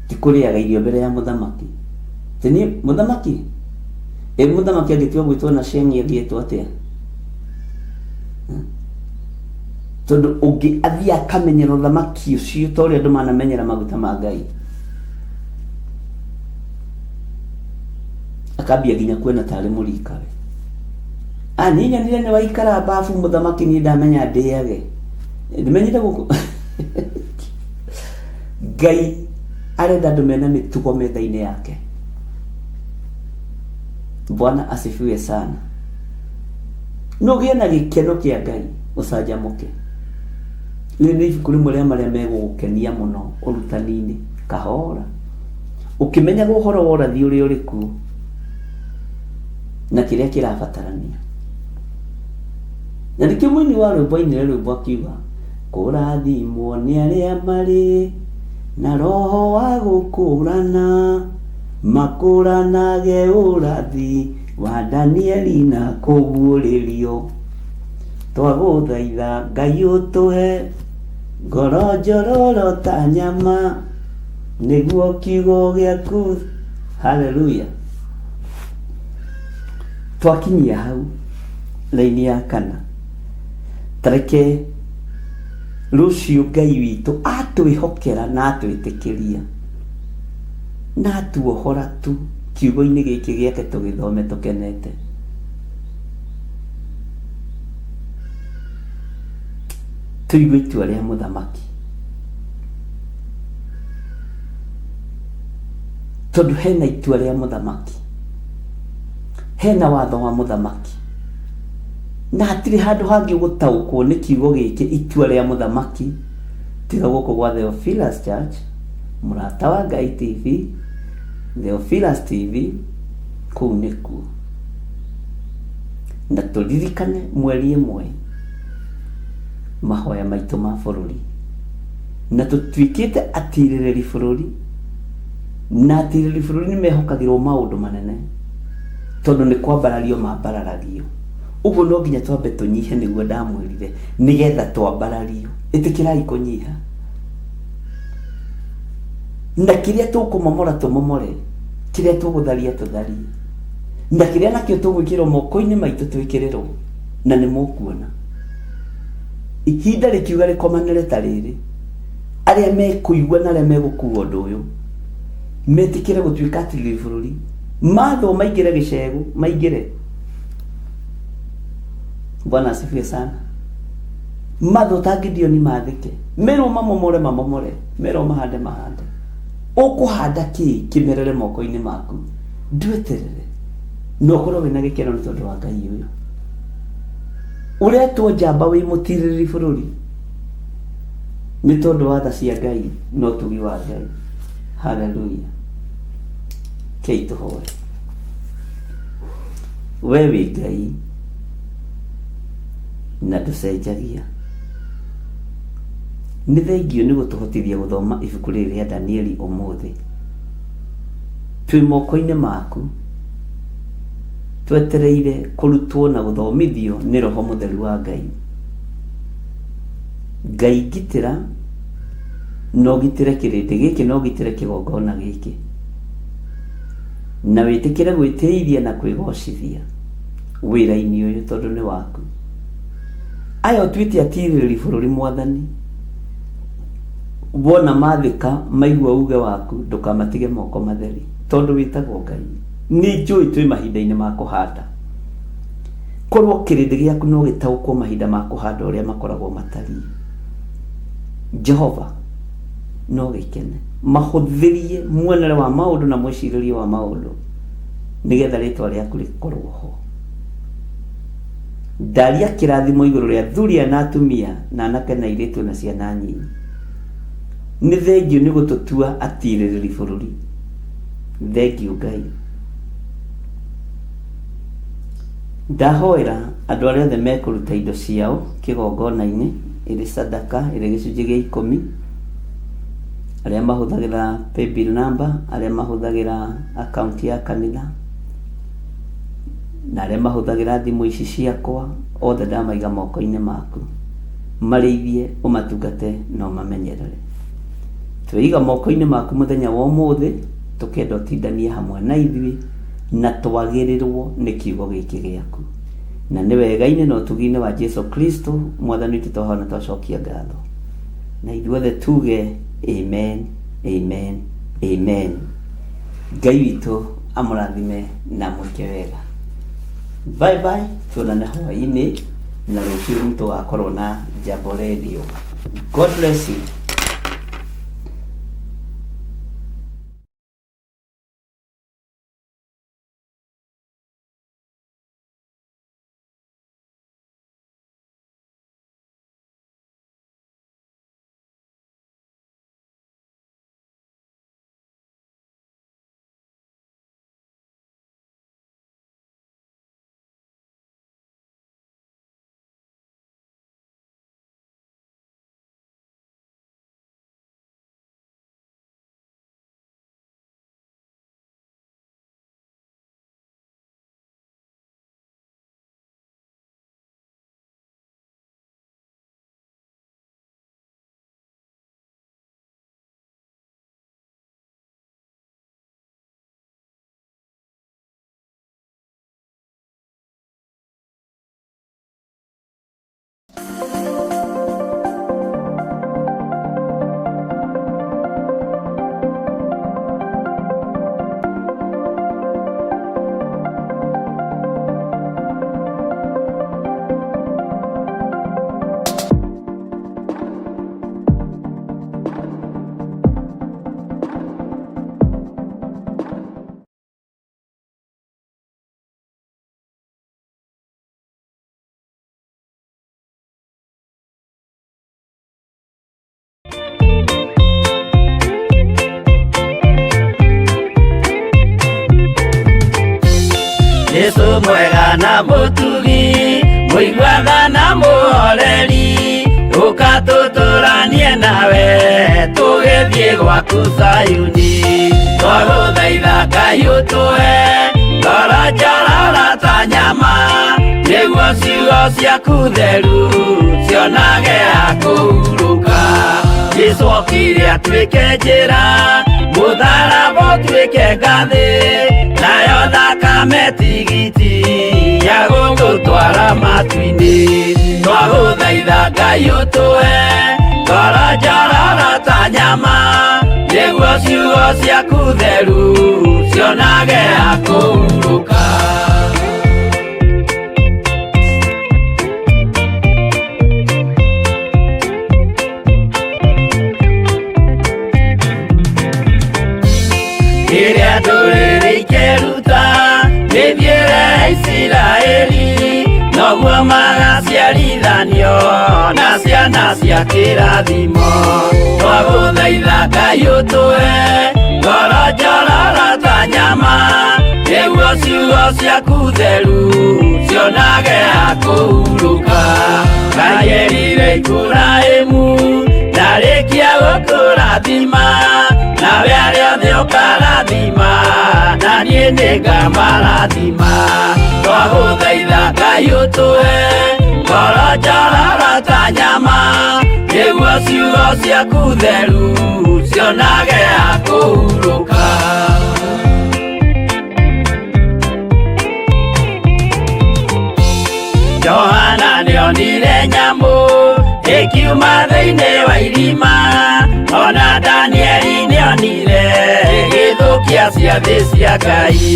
Ti kũrĩaga irio mbere ya mũthamaki. Ti niĩ mũthamaki? Ĩ mũthamaki angĩtua gwĩtwo na ceng'i angĩetwo atĩa? Tondũ ũngĩ athiĩ akamenyera ũthamaki ũcio ta ũrĩa andũ manamenyera maguta ma Ngai. Akambia nginya kuona tarĩ mũrikawe. Ah, niĩ nyonire nĩ waikara babu mũthamaki niĩ ndamenya ndĩage. Ndimenyire gũkũ. Ngai arenda andũ mena mĩtugo metha-inĩ yake. Bwana asifiwe sana. No ũgĩe na gĩkeno kĩa Ngai ũcanjamũke. Rĩrĩ nĩ ibuku rĩmwe rĩa marĩa megũgũkenia mũno ũrutani-inĩ kahora. Ũkĩmenyaga ũhoro wa ũrathi ũrĩa ũrĩ kuo na kĩrĩa kĩrabatarania. Na nĩkĩo mũini wa rwĩmbo ainire rwĩmbo akiuga kũrathimwo nĩ arĩa marĩ na roho wa gũkũrana makũranage ũrathi wa Danieli na kũguũrĩrio. Twagũthaitha Ngai ũtũhe ngoro njororo ta nyama nĩguo kiugo gĩaku. Haleluya. Twakinyia hau raini ya kana, tareke rũciũ Ngai witũ atwĩhokera na atwĩtĩkĩria na atuohora tu kiugo-inĩ gĩkĩ gĩake tũgĩthome tũkenete. Tũigue itua rĩa mũthamaki. Tondũ hena itua rĩa mũthamaki. Hena watho wa mũthamaki. Na hatirĩ handũ hangĩ ũgũtaũkwo nĩ kiugo gĩkĩ itua rĩa mũthamaki tiga gũkũ gwa Theophilus Church, Mũrata wa Ngai TV, Theophilus TV, kũu nĩkuo. Na tũririkane mweri ĩmwe mahoya maitũ ma bũrũri. Na tũtuĩkĩte atirĩrĩri bũrũri, na atirĩrĩri bũrũri nĩ mehokagĩrwo maũndũ manene tondũ nĩ kwambarario mambararagio. Ũguo no nginya twambe tũnyihe nĩguo ndamwĩrire, nĩgetha twambarario. Ĩtĩkĩrai kũnyiha. Na kĩrĩa tũkũmomora tũmomore, kĩrĩa tũgũtharia tũtharie, na kĩrĩa nakĩo tũgwĩkĩrwo moko-inĩ maitũ twĩkĩrĩrwo, na nĩ mũkuona. Ihinda rĩkiuga rĩkomanĩre ta rĩrĩ, arĩa mekũigua na arĩa megũkua ũndũ ũyũ, metĩkĩre gũtuĩka atirĩrĩri bũrũri, mathwo maingĩre gĩcegũ, maingĩre. Bwana asifiwe sana. Mathwo ta Gideoni mathĩke, merwo mamomore mamomore, merwo mahande mahande. Ũkũhanda kĩ kĩmerere moko-inĩ maku? Ndweterere na ũkorwo wĩna gĩkeno nĩ tondũ wa Ngai ũyũ. Ũretwo njamba wĩ mũtirĩrĩri bũrũri nĩ tondũ wa tha cia Ngai na ũtugi wa Ngai. Haleluya. Kei tũhoe. We wĩ Ngai na ndũcenjagia. Nĩ thengio nĩ gũtũhotithia gũthoma ibuku rĩrĩ rĩa Danieli ũmũthĩ. Twĩ moko-inĩ maku twetereire kũrutwo na gũthomithio nĩ Roho Mũtheru wa Ngai. Ngai ngitĩra na ũgitĩre kĩrĩndĩ gĩkĩ na ũgitĩre kĩgongona gĩkĩ. Na wĩtĩkĩre gwĩtĩithia na kwĩgocithia wĩra-inĩ ũyũ tondũ nĩ waku. Aya ũtuĩte atirĩrĩri bũrũri Mwathani, wona mathĩka maigua uge waku ndũkamatige moko matheri tondũ wĩtagwo Ngai. Nĩ njũĩ twĩ mahinda-inĩ ma kũhanda. Korwo kĩrĩndĩ gĩaku no gĩtaũkwo mahinda ma kũhanda ũrĩa makoragwo matariĩ, Jehova no gĩkene. Mahũthĩrie muonere wa maũndũ na mwĩcirĩrie wa maũndũ nĩgetha rĩtwa rĩaku rĩkorwo ho. Ndaria kĩrathimo igũrũ rĩa athuri aya na atumia na anake na airĩtu na ciana nyinyi. Nĩ thengiũ nĩ gũtũtua atirĩrĩri bũrũri. Thengiũ Ngai. Ndahoera andũ arĩa othe mekũruta indo ciao kĩgongona-inĩ, ĩrĩ sadaka, ĩrĩ gĩcunjĩ gĩa ikũmi, arĩa mahũthagĩra paybill number, arĩa mahũthagĩra akaunti ya kanitha, na arĩa mahũthagĩra thimũ ici ciakwa, othe ndamaiga moko-inĩ maku. Marĩithie, ũmatungate na ũmamenyerere. Twĩiga moko-inĩ maku mũthenya wa ũmũthĩ, tũkenda ũtindanie hamwe na ithuĩ, na twagĩrĩrwo nĩ kiugo gĩkĩ gĩaku. Na nĩ wega-inĩ na ũtugi-inĩ wa Jesu Kristo mwathani witũ twahoya na twacokia ngatho. Na ithuothe tuge amen, amen, amen. Ngai witũ amũrathime na amwĩke wega. Bye bye, tuonane hwaĩ-inĩ na rũciũ nĩ tũgakorwo na Jambo Radio. God bless you. Jesu mwega na mũtugi, mũiguaga na mũhoreri, ũka tũtũranie nawe, tũgĩthiĩ gwaku Zayuni. Twagũthaitha Ngai ũtũhe ngoro njororo ta nyama, nĩguo ciugo ciaku theru cionage ha kũhurũka. Jesu okire atuĩke njĩra, mũtharaba ũtuĩke ngathĩ, nayo thakame tigiti ya gũgũtwara matu-inĩ. Twagũthaitha Ngai ũtũhe ngoro njororo ta nyama, nĩguo ciugo ciaku theru cionage ha kũhurũka. Rĩrĩa ndũrĩrĩ ikeruta mĩthiĩre ya Isiraeli, noguo magaciarithanio na ciana cia kĩrathimo. Twagũthaitha Ngai ũtũhe ngoro njororo ta nyama, nĩguo ciugo ciaku theru cionage ha kũhurũka. Ngai erire Iburahĩmu ndarĩkia gũkũrathima, nawe arĩa othe ũkarathima, na niĩ nĩngamarathima. Twagũthaitha Ngai ũtũhe ngoro njororo ta nyama, nĩguo ciugo ciaku theru cionage ha kũhurũka. Johana nĩonire nyamũ ĩkiuma thĩinĩ wa irima, ona Danieli nĩonire ĩgĩthũkia ciathĩ cia Ngai.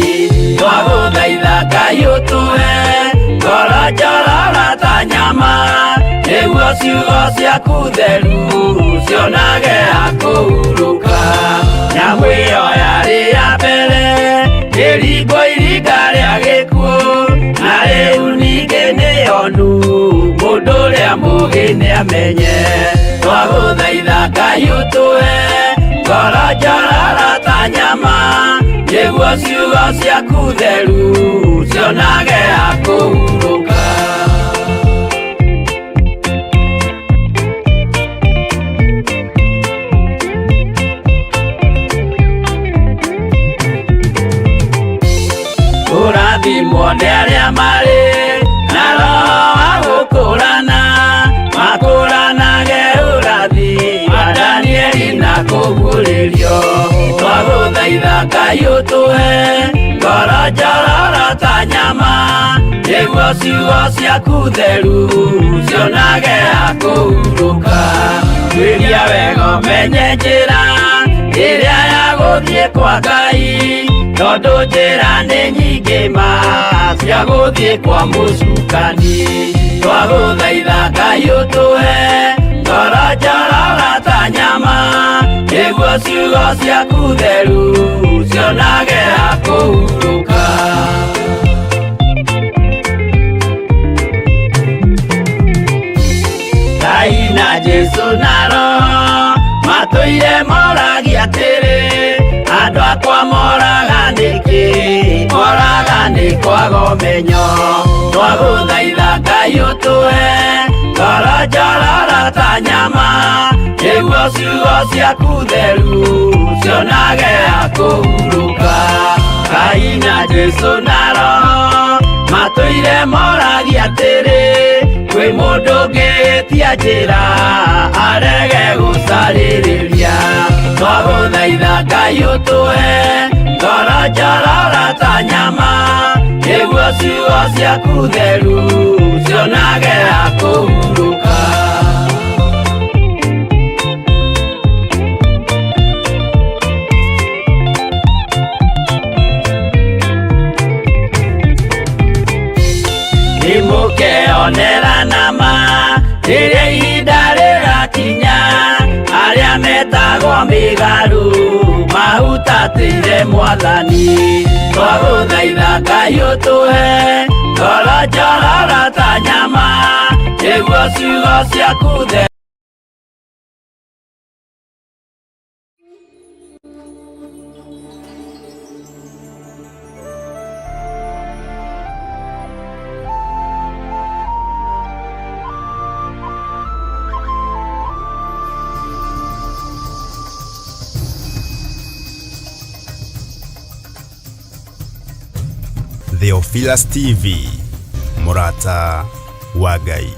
Twagũthaitha Ngai ũtũhe ngoro njororo ta nyama, nĩguo ciugo ciaku theru cionage ha kũhurũka. Nyamũ ĩyo yarĩ ya mbere ĩringwo iringa rĩa gĩkuũ, na rĩu ningĩ nĩyonu amenye. Twagũthaitha Ngai ũtũhe ngoro njororo ta nyama, nĩguo ciugo ciaku theru cionage ha kũhurũka. Kũrathimwo nĩ arĩa marĩ na roho wa gũkũrana, makũranage ũrathi wa Danieli na kũguũrĩrio. Twagũthaitha Ngai ũtũhe ngoro njororo ta nyama, nĩguo ciugo ciaku theru cionage ha kũhurũka. Tuĩria wega ũmenye njĩra ĩrĩa ya gũthiĩ kwa Ngai, tondũ njĩra nĩ nyingĩ ma cia gũthiĩ kwa mũcukani. Twagũthaitha Ngai ũtũhe ngoro njororo ta nyama, nĩguo ciugo ciaku theru cionage ha kũhurũka. Ngai na Jesũ na Roho matũire moragia atĩrĩ, andũ akwa moraga nĩkĩ? Moraga nĩ kwaga ũmenyo. Twagũthaitha Ngai ũtũhe ngoro njororo ta nyama, nĩguo ciugo ciaku theru cionage ha kũhurũka. Ngai na Jesũ na Roho matũire moragia atĩrĩ, kwĩ mũndũ ũngĩtia njĩra arege gũcarĩrĩria. Twagũthaitha Ngai ũtũhe ngoro njororo ta nyama, nĩguo ciugo ciaku theru cionage ha kũhurũka. Nĩmũkeonera nama rĩrĩa ihinda rĩgakinya, arĩa metagwo mĩgarũ mahutatĩire Mwathani. Twagũthaitha Ngai ũtũhe ngoro njororo ta nyama, nĩguo ciugo ciaku theru. Theophilus TV, Murata wa Ngai.